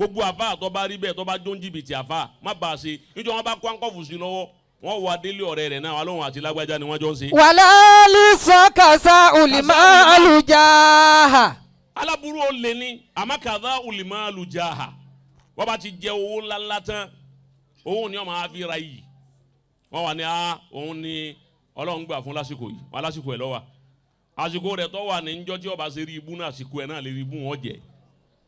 Gbogbo àfa tó bá rí bẹ́ẹ̀, tó bá jó ń jìbìtì, àfa má bàa ṣe. Níjọ́ wọn bá kó ankọ́fù sí lọ́wọ́, wọ́n wà délé ọ̀rẹ́ rẹ̀ náà, wà lóhùn àti lágbájá ni wọ́n jọ ń ṣe. ولا لسكسا المال جاها. Aláburú ó lé ní àmàkàdá olùmọ̀ọ́lù jaha. Wọ́n bá ti jẹ owó ńláńlá tán, owó ni wọ́n máa fi ra yìí. Wọ́n wà ní a òun ni Ọlọ́run gbà fún lásìkò yìí. Wọ́n lásìkò ẹ̀ lọ́wọ́, àsìkò rẹ̀ tó wà ní njọ́ tí ọba ṣe rí ibú náà, àsìkò ẹ̀ náà lè rí ibú wọn jẹ.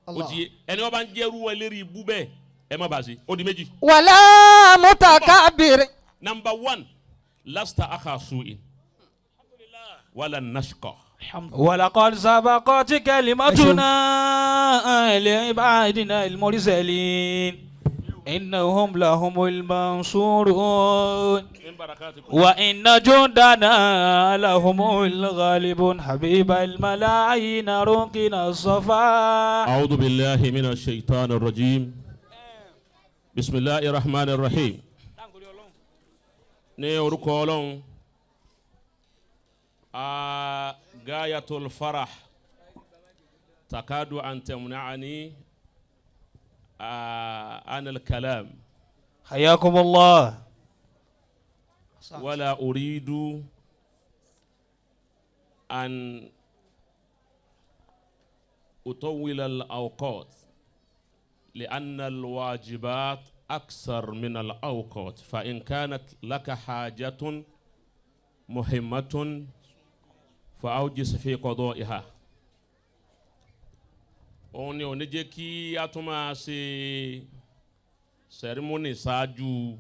Ó ti yé ẹni wọ́n bá ń jẹ́rú ẹ lérí ibú bẹ́ẹ̀, ẹ má bàa ṣe. Ó di méjì. ولا متكبر. Number one, لست أخا سوء ولا نشقى. ولقد سبقت كلمتنا لعبادنا المرسلين إنهم لهم المنصورون وإن جندنا لهم الغالبون. حبيب الملايين ركن الصفا. أعوذ بالله من الشيطان الرجيم، بسم الله الرحمن الرحيم. Ní orúkọ Ọlọ́run, a غاية الفرح تكاد أن تمنعني عن الكلام. حياكم الله. ولا أريد أن أطول الأوقات لأن الواجبات أكثر من الأوقات، فإن كانت لك حاجة مهمة فأوجز في قضائها. Òun ni ò ní jẹ́ kí a tún máa ṣe ceremony ṣáájú.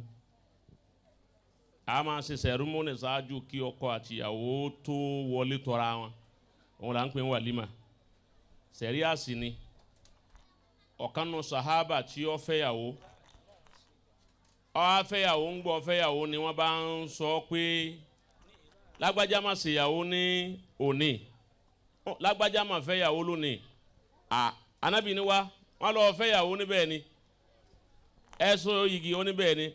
A máa ṣe ceremony ṣáájú kí ọkọ àtìyàwó tó wọlé tọra wọn. Òun là ń pè ní wàlímà. Sẹ̀ríàsì ni ọ̀kan nù sàhábà tí ó fẹ́yàwó, ó wá fẹ́yàwó, ń gbọ́ fẹ́yàwó ni wọ́n bá ń sọ pé lágbájá má ṣèyàwó ní òní, lágbájá má fẹ́yàwó lónìí. À anábì ni wá wọ́n lọ fẹ́yàwó níbẹ̀ ni ẹ sọ igi oníbẹ̀ ni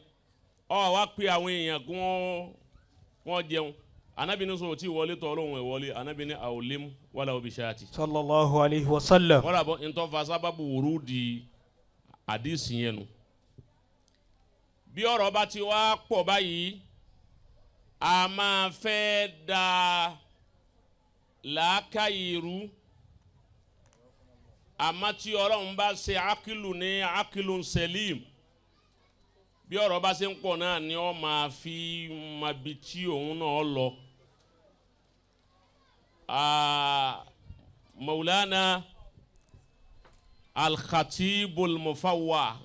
ọ wá pé àwọn èèyàn kí wọ́n jẹun. Anábì ní sọ tí wọlé tọ́ ọlọ́run ẹ̀ wọlé. Anábì ní أولم ولو بشاة. صلى الله عليه وسلم. Wọ́n rà bọ́ ntọ́fà sábàbù wùrúdi àdìsí yẹn nu. Bí ọ̀rọ̀ bá ti wá pọ̀ báyìí, a máa fẹ́ da làákàyè rú. Àmọ́ tí Ọlọ́run bá ṣe عقل ní عقل سليم, bí ọ̀rọ̀ bá ṣe ń pọ̀ náà ni ó máa fi máa bi tí òun náà lọ. مولانا الخطيب المفوه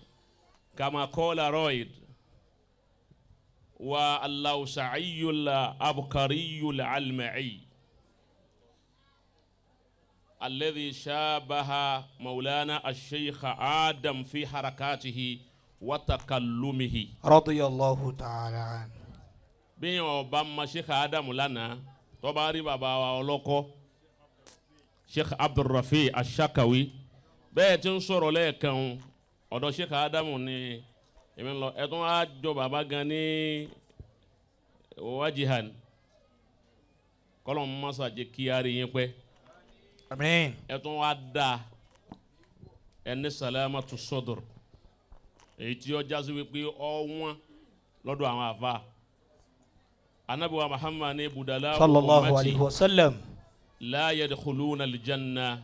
كما قال رائد واللوسعي العبقري العلمعي الذي شابه مولانا الشيخ آدم في حركاته وتكلمه. رضي الله تعالى عنه. Bí yẹn ọba ma Sheikh Adamu lánàá, tó bá rí bàbá wa ọlọ́kọ́ Sheikh Abdulrafi Ashakawi bẹ́ẹ̀ tí ń sọ̀rọ̀ lẹ́ẹ̀kan, ọ̀dọ̀ Sheikh Adamu ni èmi ń lọ. Ẹ̀tún á jọ bàbá gan ní wajihan. Kọ́lọ̀ mọ́sá jẹ́ kí á rí yín pẹ́. آمين. Ẹ̀tún wá da ẹni سلامة الصدر, èyí tí ó jásí wípé ọ̀wọ́n lọ́dọ̀ àwọn àfa anabiwa Muhammad ní بدلاء صلى الله أمتي عليه وسلم. لا يدخلون الجنة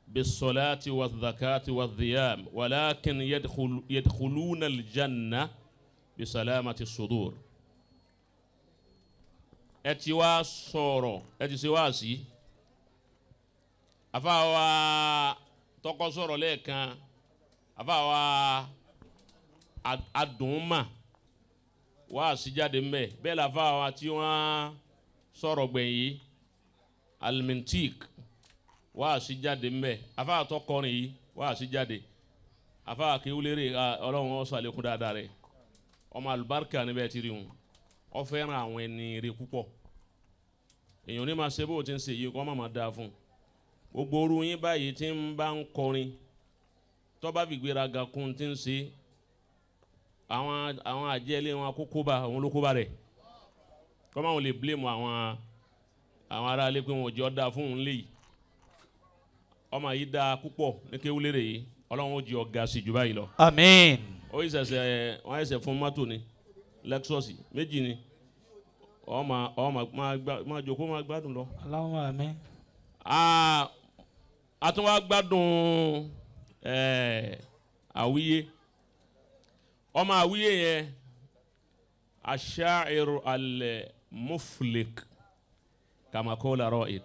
بالصلاة والزكاة والصيام ولكن يدخلون الجنة بسلامة الصدور. Ẹ ti wá sọ̀rọ̀, ẹ ti ṣe wá sí àfàwà tọkọ sọ̀rọ̀ lẹ́ẹ̀kan, àfàwà adùnmá wá sí jáde mbẹ bẹ́ẹ̀ la àfàwà tí wọ́n sọ̀rọ̀ gbẹ̀yìn yìí, alimentik wá sí jáde mbẹ, àfàwà tó kọrin yìí wá sí jáde, àfàwà kéwúlérè. Ọlọ́run ó ṣàlékún dáadáa rẹ̀. Ọmọ àlùbáríkà níbẹ̀ ti rí wọn. Ọ fẹ́ràn àwọn ẹni rẹ̀ púpọ̀. Èèyàn ní máa ṣe bó o ti ń ṣe yìí kọ́ má máa dáa fún un. Gbogbo orú yín báyìí tí ń bá ń kọrin, tó bá fi gbéraga kún tí ń ṣe, àwọn àjẹlé wọn kó kóbá òun ló kóbá rẹ̀. Kọ́ máa wọn lè blame àwọn aráalé pé wọn ò jẹ́ ọ́ dáa fún òun léyìí. Ọmọ yìí dáa púpọ̀ ní kéwúlérè yìí. Ọlọ́run ó jí ọ̀gá sí jù báyìí lọ. Àmín. Ó yìí ṣẹ̀ṣẹ̀ wọ́n ṣẹ̀ṣẹ̀ fún mọ́tò ni Lexus méjì ni ọmọ ọmọ máa jókòó máa gbádùn lọ. Allahumma àmín. A tún wá gbádùn àwíyé ọmọ àwíyé yẹn aṣááìrù alẹ́ muflik kamakola ra'id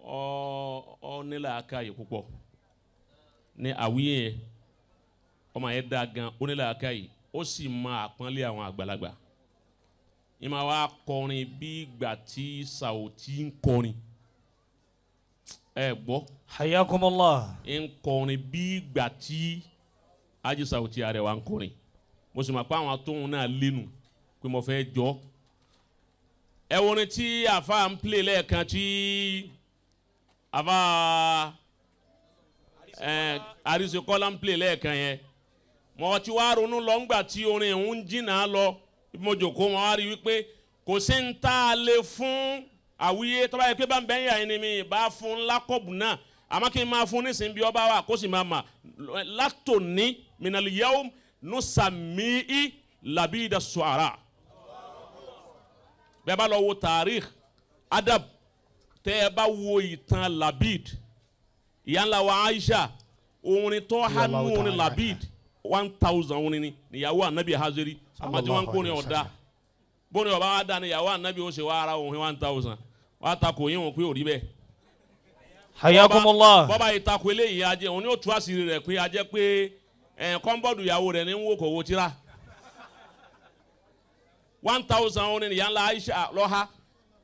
ọ nílà akáyè púpọ̀ ní àwíyé yẹn ọmọ yẹn dáa gan ó nílà akáyè ó sì máa àpọ́nlé àwọn àgbàlagbà ìmọ̀ wa kọrin bí ìgbà tí Sàòtí ń kọrin ẹ gbọ́. Hayyakumullah. Ń kọrin bí ìgbà tí Haji Sàòtí Arẹwà ń kọrin mo sì mọ̀ pé àwọn tóun náà lẹ́nu pé mo fẹ́ jọ. Ẹ wo ni tí àfa ń play lẹ́ẹ̀kan tí àfa Àríṣekọ́lá ń play lẹ́ẹ̀kan yẹn mo ti wá ronú lọ ńgbà tí orin ń jìnnà lọ mo jòkó wọn wá rí wípé kò sí ń tá a lè fún àwíyé tó bá yẹ pé bá ń bẹ́yìn àyìn ni mi bá fún lákọ̀bù náà àmọ́ kí n máa fún nísìnyí bí ọba wa kó sì máa mà látòní minal yawm nusami'i labida suara. Bẹ́ẹ̀ bá lọ wo tarikh adab tẹ́ ẹ bá wo ìtàn Labid ìyá ńlá wa Aisha orin tó hánú orin Labid 1000 orin ni níyàwó anabi hazeri àmọ́ tí wọ́n ń kó ni ọ̀dà bóni ọba wa dá níyàwó anabi ó ṣe wá ara òun 1000 wọ́n á takò yín wọn pé ò rí bẹ́ẹ̀. Hayyakumullah. Bọ́ba yìí takò eléyìí ajẹ́ òun ni ó tú àṣírí rẹ̀ pé ajẹ́ pé kọ́ńbọ́ọ̀dù ìyàwó rẹ̀ ní ń wò kò wo tíra. 1000 orin ìyá ńlá Aisha lọ́ha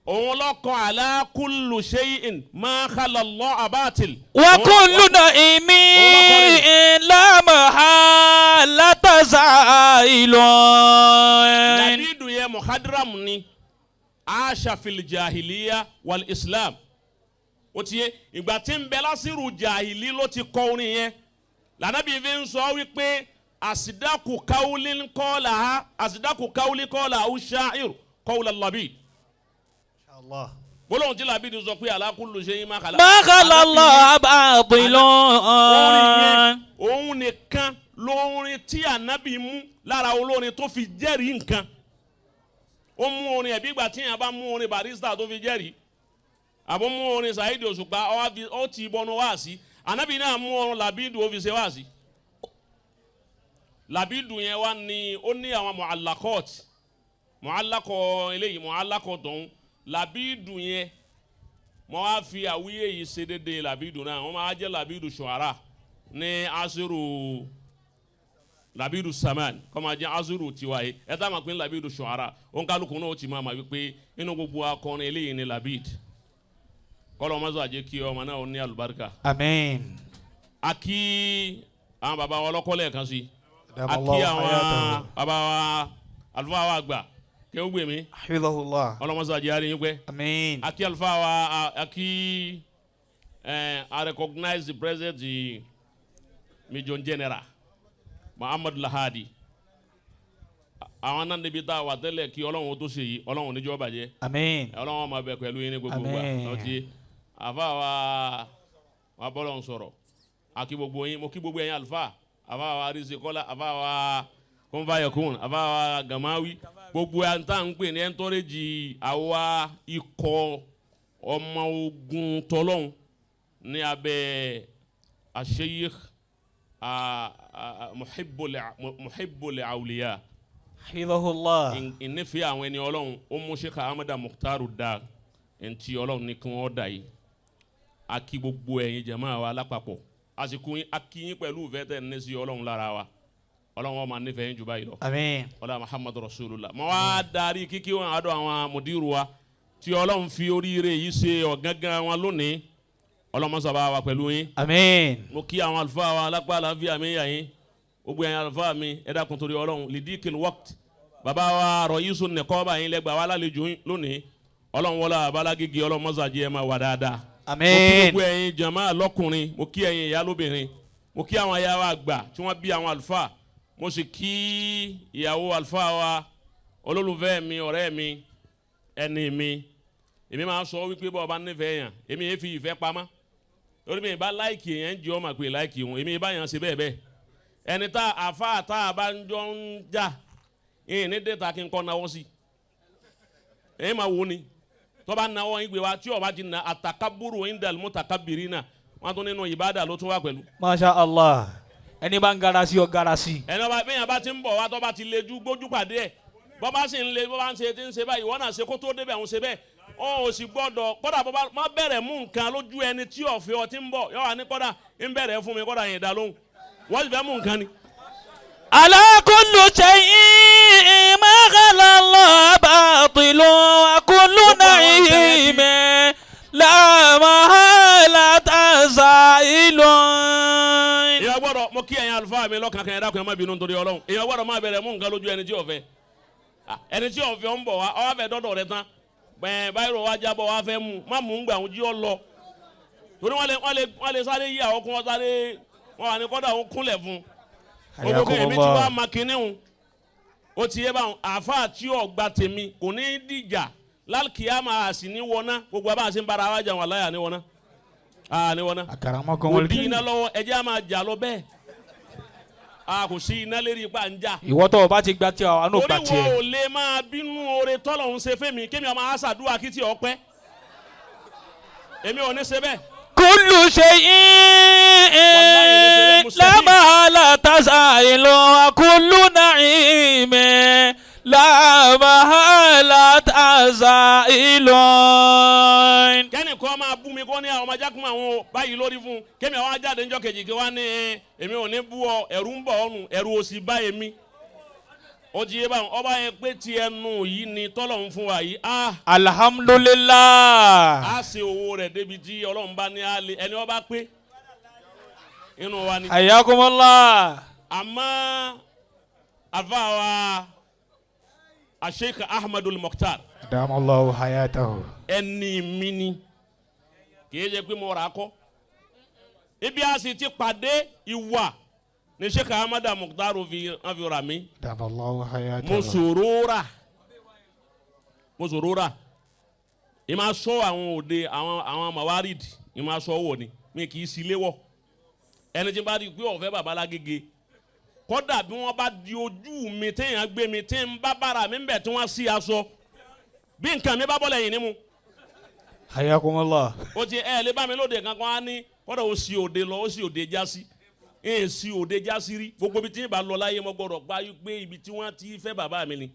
òun lọ́kọ̀ ala kullu shay'in ma khala Allaha batil. Wa kullu na'imin la mahalata za'ilun. Labidu yẹ muhadram ni aasha fil jahiliya wal islam. Ó ti yé ìgbà tí ń bẹ lásìrò jahili ló ti kọ orin yẹn lànàbí fi ń sọ wípé àsìdákù káwùlì kọ́ọ̀là ha àsìdákù káwùlì kọ́ọ̀là ó ṣáìr kọ́ọ̀là Labid. Allah. Gbólóhùn tí Labid sọ pé ala kullu shay'in ma khala. Ma khala Allaha batilun. Orin yẹn òun nìkan lórin tí ànábì mú lára olórin tó fi jẹ́rìí nǹkan. Ó mú orin ẹ̀bí ìgbà tí yẹn bá mú orin Barrister tó fi jẹ́rìí àbó mú orin Saheed Òṣùpá ó ti bọnu wáàsí ànábì náà mú orin Labidu ó fi ṣe wáàsí. Labidu yẹn wá ní ó ní àwọn mu'allaqat mu'allaqọ eléyìí mu'allaqọ tọ̀hún Labidu yẹn mo wá fi àwíyé yìí ṣe déédéé Labidu náà wọ́n máa jẹ́ Labidu shu'ara ní asiru Labidu saman kọ́ máa jẹ́ asiru tiwa yìí ẹ tá máa pín Labidu shu'ara ònkálukú náà ó ti máa ma wípé inú gbogbo akọrin eléyìí ni Labid kọ́lọ́ ọmọ sọ àjẹ́ kí ọmọ náà ó ní àlùbáríkà. Àmín. A kí àwọn bàbá wa ọlọ́kọ́lẹ̀ kan sí. A kí àwọn bàbá wa àlùfáà wa àgbà kí ó gbè mí. Hafidhahullah. Ọlọ́mọ sọ àjẹ́ àárín yín pẹ́. Àmín. A kí àlùfáà wa a kí I recognize the president the Major General Muhammad Lahadi. Àwọn náà níbi tá a wà tẹ́lẹ̀ kí Ọlọ́run tó ṣe yìí Ọlọ́run níjọ́ bàjẹ́. Àmín. Ọlọ́run máa bẹ pẹ̀lú yín ní gbogbo wa. Àmín. Àfa wa wa bọ́lọ̀ ń sọ̀rọ̀ a kí gbogbo yín mo kí gbogbo yín àlùfáà àfa wa Àríṣekọ́lá àfa wa kọ́nfàyẹ̀kùn àfa wa Gàmáwí gbogbo ẹ̀ ń tà ń pè ní ẹ̀ńtọ́rẹ́jì àwa ikọ̀ ọmọ ogun tọ́lọ́hún ní abẹ́ Sheikh Muhibbul Awliya. Hafidhahullah. Ìnífẹ̀ẹ́ àwọn ẹni Ọlọ́run ó mú Sheikh Ahmad Mukhtar da ntí Ọlọ́run ní kí wọ́n dà yìí. A kí gbogbo ẹ̀yin jàmáà wa lápapọ̀ àsìkò yín a kí yín pẹ̀lú ìfẹ́ tẹ̀ ní sí Ọlọ́run lára wa Ọlọ́run wọn máa nífẹ̀ẹ́ yín jù báyìí lọ. Àmín. Ọlá Muhammadu Rasulullah. Mo wá darí kíkí wọn àdó àwọn mùdírù wa tí Ọlọ́run fi oríire yìí ṣe ọ̀gángan wọn lónìí Ọlọ́run sábà wà pẹ̀lú yín. Àmín. Mo kí àwọn àlùfáà wa lápá àlàáfíà mi yà yín gbogbo ẹ̀yin àlùfáà mi ẹ dákun torí Ọlọ́run lidikil waqt bàbá wa rọ̀yísùn nìkọ́ bá yín lẹ́gbàá wa lálejò lónìí Ọlọ́run wọlé abalágége Ọlọ́run mọ́sàájì ẹ̀ máa wà dáadáa. Àmín. Mo kí gbogbo ẹ̀yin jàmáà lọ́kùnrin mo kí ẹ̀yin ìyá lóbìnrin mo kí àwọn aya wa àgbà tí wọ́n bí àwọn àlùfáà mo sì kí ìyàwó àlùfáà wa olólùfẹ́ mi ọ̀rẹ́ mi ẹni mi èmi máa sọ wípé bọ́ọ̀ bá nífẹ̀ẹ́ yàn èmi yẹn fi ìfẹ́ pamọ́ Torí mi ìbá láìkì yẹn ń jẹ́ ọmọ pé láìkì òun èmi ìbá yẹn ṣe bẹ́ẹ̀ bẹ́ẹ̀. Ẹni tá àfa tá a bá ń jọ ń jà ìyẹn ní dẹ́ta kí n kọ́ náwó sí. Èyí máa wò ni tọ́ba náwó yín gbé wa tí ọba ti na àtàkàbúrò indal mutakabirina náà wọ́n tún nínú ìbádà ló tún wà pẹ̀lú. Masha Allah. Ẹni bá ń gara sí ọ gara sí. Ẹni ọba bẹ́ẹ̀ yẹn bá ti ń bọ̀ wá tọ́ba ti lejú gbójú pàdé ẹ̀ bọ́ bá sì ń le bọ́ bá ń ṣe ti ń ṣe báyìí wọ́n náà ṣe kó tó débẹ̀ òun ṣe bẹ́ẹ̀ ó ò sì gbọ́dọ̀ kọ́dà bọ́ bá má bẹ̀rẹ̀ mú nǹkan lójú ẹni tí ọ̀fẹ́ ọ ti ń bọ̀ yọ wà ní kọ́dà ń bẹ̀rẹ̀ fún mi kọ́dà yẹn dá lóhùn wọ́n sì fẹ́ mú nǹkan ni. Ala kullu shay'in ma khala Allah batilun wa kullu na'imin la mahalata za'ilun. Èèyàn gbọ́dọ̀ mo kí ẹ̀yin àlùfáà mi lọ́kàn kan, ẹ dákun, ẹ má bínú nítorí Ọlọ́run. Èèyàn gbọ́dọ̀ má bẹ̀rẹ̀ mú nǹkan lójú ẹni tí ọ̀fẹ́. Ẹni tí ọ̀fẹ́ ń bọ̀ wá, ó wá fẹ́ dọ́dọ̀ rẹ tán, bẹ́ẹ̀ báyìí wá jábọ̀ wá fẹ́ mú má mú ń gbà ń jí ọ lọ torí wọ́n lè sáré yí àwọn kún wọ́n sáré wọ́n wà ní kọ́dà òun kúnlẹ̀ fún un gbogbo èmi tí wàá ma kinní hun ó ti yé báwọn àáfàá tí ò gba tèmi kò ní í dìjà lálùkìyàmà àsì ní wọná gbogbo àbá àti ń bára wa jà wọn láyà ní wọná ní wọná Akaramakum kò di iná lọ́wọ́ ẹjẹ́ á máa jà lọ bẹ́ẹ̀ a kò sí iná lérí ipa ń jà Ìwọ tó o bá ti gba tiẹ̀ àwọn náà gba torí tiẹ̀. wo ò lè máa bínú oore tọ́lọ̀ ń ṣe fẹ́mi kémi ọmọ aṣàdúrà kí tí ọ pẹ́ èmi ò ní ṣe bẹ́ẹ̀. Kullu shay'in la mahalata za'ilun wa kullu na'imin la mahalata za'ilun. Kẹ́ni kọ́ máa bú mi kọ́ ní àwọn ọmọ ajákùn àwọn o báyìí lórí fún un kémi àwọn ajáde ńjọ́ kejì kí wọ́n á ní èmi ò ní bú ọ ẹ̀rù ń bọ̀ ọ́nù ẹ̀rù ò sì bá èmi ó ti yé báwọn ọba yẹn pé ti ẹnu yìí ni tọ́lọ̀ ń fún wa yìí á Alhamdulillah. á ṣe owó rẹ̀ débi tí Ọlọ́run bá ní á lé ẹni ọba pé inú wa ni. Hayyakumullah. Àmọ́ àfa wa Sheikh Ahmadul Mukhtar Adamallahu hayatahu. ẹni mi ni kìí ṣe pé mo rà á kọ́ ibi a sì ti pàdé ìwà ní Sheikh Ahmad Mukhtar fi hàn fi rà mí. Adamallahu hayatahu. Mo sòrò rà mo sòrò rà ì máa sọ àwọn òde àwọn mawarid ì máa sọ wọ̀ ni mi kì í sílé wọ̀ ẹni tí n bá rí i pé ọ̀fẹ́ bàbá lágége kọ́dà bí wọ́n bá di ojú mi téèyàn gbé mi tí n bá bára mi ń bẹ̀ tí wọ́n sí aṣọ bí nǹkan mi bá bọ́ lẹ́yìn ní mu Hayyakumullah. ó ti ẹ lè bá mi lóde kankan á ní kọ́dà ó sì òde lọ ó sì òde já sí ẹ sì òde já sí rí gbogbo ibi tí n bá lọ láyé mo gbọ́dọ̀ gbá pé ibi tí wọ́n ti fẹ́ bàbá mi ni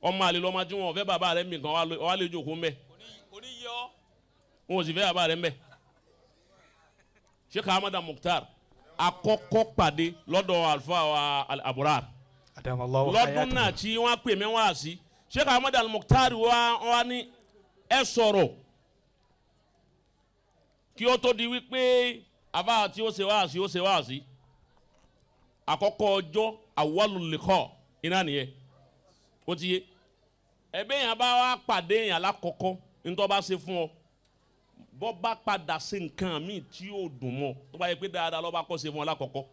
ọmọ àlè lọ́mọ tí wọ́n fẹ́ bàbá rẹ̀ mi kan wà lè jókòó mbẹ́ wọn ò sì fẹ́ bàbá rẹ̀ mbẹ́. Sheikh Ahmad Mukhtar àkọ́kọ́ pàdé lọ́dọ̀ Alfa wa Al-Abrar Adamallahu lọ́dún hayatahu. náà tí wọ́n pè mí wá sí Sheikh Ahmad Al-Mukhtar wa ní ẹ sọ̀rọ̀ kí ó tó di wípé àbá tí ó ṣe wá sí ó ṣe wá sí àkọ́kọ́ ọjọ́ awwalul liqa iná nìyẹn ó ti yé ẹbí yẹn bá wá pàdé yẹn alákọ̀ọ́kọ́ nítorí bá ṣe fún ọ bọ́ bá padà ṣe nǹkan míì tí yóò dùn mọ́ tó bá yẹ pé dáadáa ló bá kọ́ ṣe fún ọ lákọ̀ọ́kọ́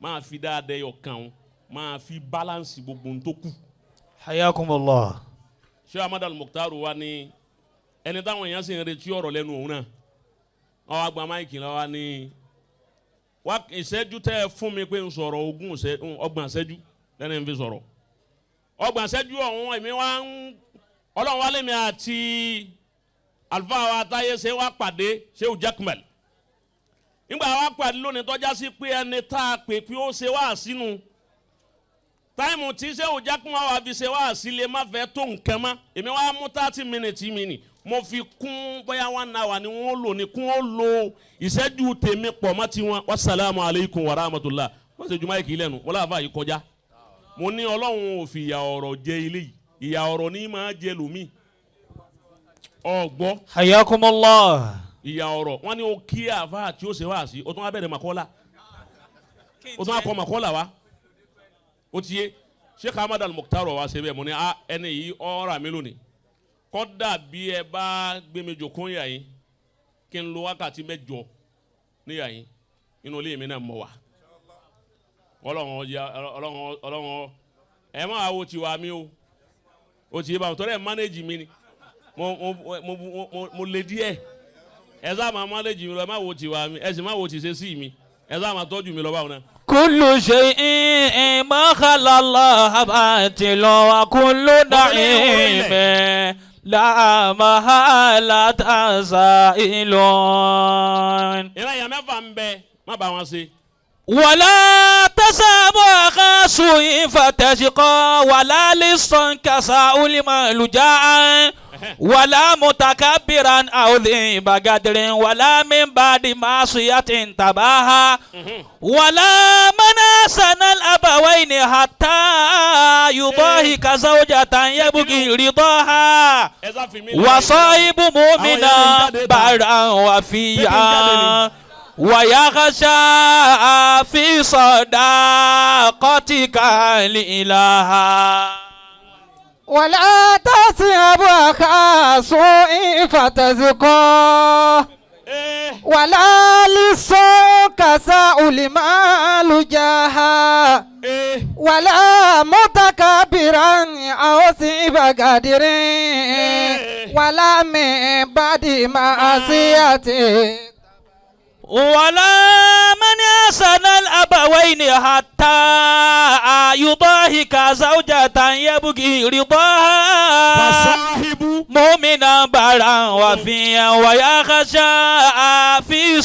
máa fi dáadáa yọ kàn ó máa fi balance gbogbo ohun tó kù. Hayyakumullah. Sheikh Ahmad Al-Mukhtar wa ni ẹni táwọn èèyàn sì ń retí ọ̀rọ̀ lẹ́nu òun náà wọ́n wá gba máìkì lọ́wọ́ wa ní wá ìṣẹ́jú tẹ́ ẹ fún mi pé n sọ̀rọ̀ 30 ìṣẹ́jú lẹ́nu ń fi sọ̀rọ̀ 30 ìṣẹ́jú ọ̀hún èmi wá ń Ọlọ́run wá lèmi àti àlùfáà wa táyé ṣe wá pàdé Shehu Jakmal nígbà wá pàdé lónìí tọ́já sí pé ẹni tá a pè pé ó ṣe wá sínú táìmù tí Shehu Jakmal wà fi ṣe wá sílé má fẹ́ tó nǹkan mọ́ èmi wá mú 30 minutes mi nì mo fi kún bóyá 1 hour ni wọ́n lò ní kún ó lo ìṣẹ́jú tèmi pọ̀ mọ́ tiwọn. Wasalaamu aleykum wa rahmatulah. Wọ́n ṣe jùmọ̀ ìkìlẹ̀ nu wọ́n láfa yìí kọjá mo ní Ọlọ́run ò fi ìyà ọ̀rọ̀ jẹ ilé yìí ìyà ọ̀rọ̀ ní máa jẹ lómi ọ̀gbọ́. Hayyakumullah. Ìyà ọ̀rọ̀ wọ́n ní o kí àfa tí ó ṣe wá sí o tún wá bẹ̀rẹ̀ màkọ́lá o tún wá kọ́ màkọ́lá wa o ti yé Sheikh Ahmad Al-Mukhtar wa ṣe bẹ́ẹ̀ mo ní ẹni yìí ọ̀rà mi lónìí kọ́dà bí ẹ bá gbé mi jòkó yà yín kí n lo wákàtí mẹ́jọ níyà yín inú ilé mi náà mọ̀ wá Ọlọ́run Ọlọ́run ẹ máa wo tiwa mi o o ti yé báwọn tọ́lẹ̀ mánéjì mi ni mo lè díẹ̀ Ẹ sá máa mánéjì mi lọ, ẹ má wo tiwa mi, ẹ sì má wo tìṣe sí mi, ẹ sá máa tọ́jú mi lọ báwọn náà. كل شيء ما خلا الله باطل وكل نعيم لا محالة زائل. Ìran èèyàn mẹ́fà ń bẹ, má bá wọn ṣe. ولا تساب أخا سوء فتشقى ولا لصا كساء المال جاء ولا متكبرا أو ذي بقدر ولا من بعد معصية تباها ولا من أحسن الأبوين حتى يضاهك زوجة يبغي رضاها Ẹ sá fi mí lẹ̀. وصاحب مؤمنا برا وفيا ويخشى في صداقتك الإله. ولا تصحب أخا سوء فتزكى Ee, ولا للسوء كساء المال جاها ee, ولا متكبرا أو سيب قادر ولا من بعد معصية ولا من أحسن الأبوين حتى يضاهك زوجة يبغي رضاها fasahibu. مؤمنا برا وفيا ويخشى في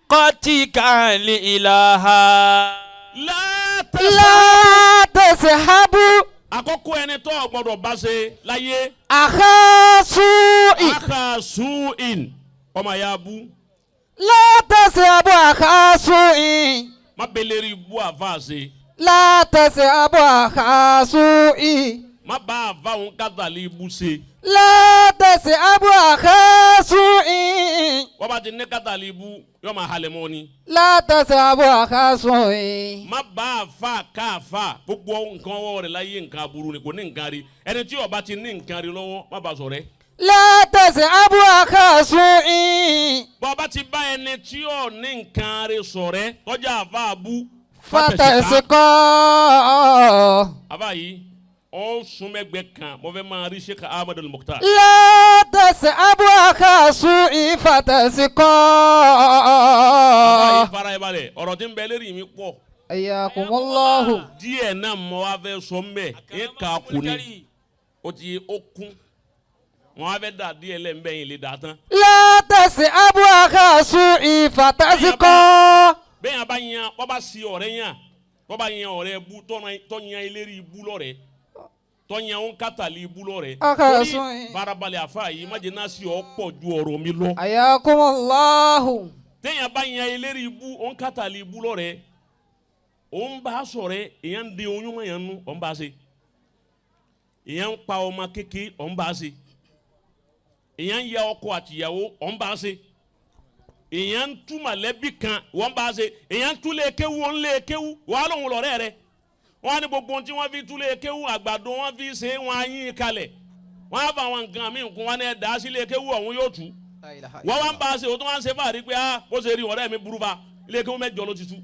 صداقتك الإله. Látàsá. لا تسحب Àkọ́kọ́ ẹni tó o gbọ́dọ̀ bá ṣe láyé. أخا سوء. Aka su'in. Ọmọ ya bú. لا تسحب أخا سوء. Má beleri bú àfa ṣe. لا تسحب أخا سوء. Má bá àfa òun kátàlí ibú ṣe. لا تسحب أخا سوء. Wọ́n bá ti ní kátàlí ibú, yóò máa halẹ̀ mọ́ ni. لا تسحب أخا سوء. Má bá àfa káàfa gbogbo nǹkan ọwọ́ rẹ̀ láyé nǹkan aburú ni kò ní nǹkan rí. Ẹni tí ó bá ti ní nǹkan rí lọ́wọ́, má bá sọ̀rẹ́. لا تسحب أخا سوء. Bọ́ bá ti bá ẹni tí ò ní nǹkan rí sọ̀rẹ́, tọ́jà àfa àbú. فتسقى. Àfa yìí, ó súnmẹ́gbẹ́ kan, mo fẹ́ máa rí Sheikh Ahmed Al-Mukhtar. لا تسحب أخا سوء فتسقى. Àfa yìí fara ẹ balẹ̀, ọ̀rọ̀ tí ń bẹ lérí mi pọ̀. حياكم الله. Díẹ̀ náà mo wá fẹ́ sọ ń bẹ̀, ń kà kù ni. Ó ti ó kún. Wọ́n á fẹ́ dà díẹ̀ lẹ́nbẹ̀ yìí lè dà tán. لا تسحب أخا سوء فتسقى. Bẹ́ẹ̀ yẹn bá yan, wọ́n bá si ọ̀rẹ́ yan, wọ́n bá yan ọ̀rẹ́ bú tọ́ yan eléré ibú lọ́rẹ́, tọ́ yan òun kátàlí ibú lọ́rẹ́. Aka Torí sún. farabalẹ̀ àfa yìí, má jẹ́ náà sí ọ pọ̀ ju ọ̀rọ̀ mi lọ. حياكم الله. Téèyàn bá yan eléré ibú, òun kátàlí ibú lọ́rẹ́, òun bá sọ̀rẹ́, èèyàn ń di oyún mọ́ yẹn nú, òun bá ṣe. Èèyàn ń pa ọmọ kékeré, òun bá ṣe. Èèyàn ń ya ọkọ àtìyàwó, òun bá ṣe. Èèyàn ń tú mọ̀lẹ́bí kan, wọ́n bá ṣe. Èèyàn ń tú lé kéwú, òun lé kéwú, wàá lòun lọ̀rẹ́ rẹ̀. Wọ́n á ní gbogbo ohun tí wọ́n fi tú lé kéwú, àgbàdo wọ́n fi ṣe, wọ́n á yín kalẹ̀. Wọ́n á fa àwọn nǹkan míì kún, wọ́n á ní ẹ̀ dá sí lé kéwú ọ̀hún yóò tú. Wọ́n wá ń bá a ṣe, òun tó wá ń ṣe fáàrí pé á bó ṣe rí ọ̀rẹ́ mi burú fa, ilé kéwú mẹ́jọ ló ti tú.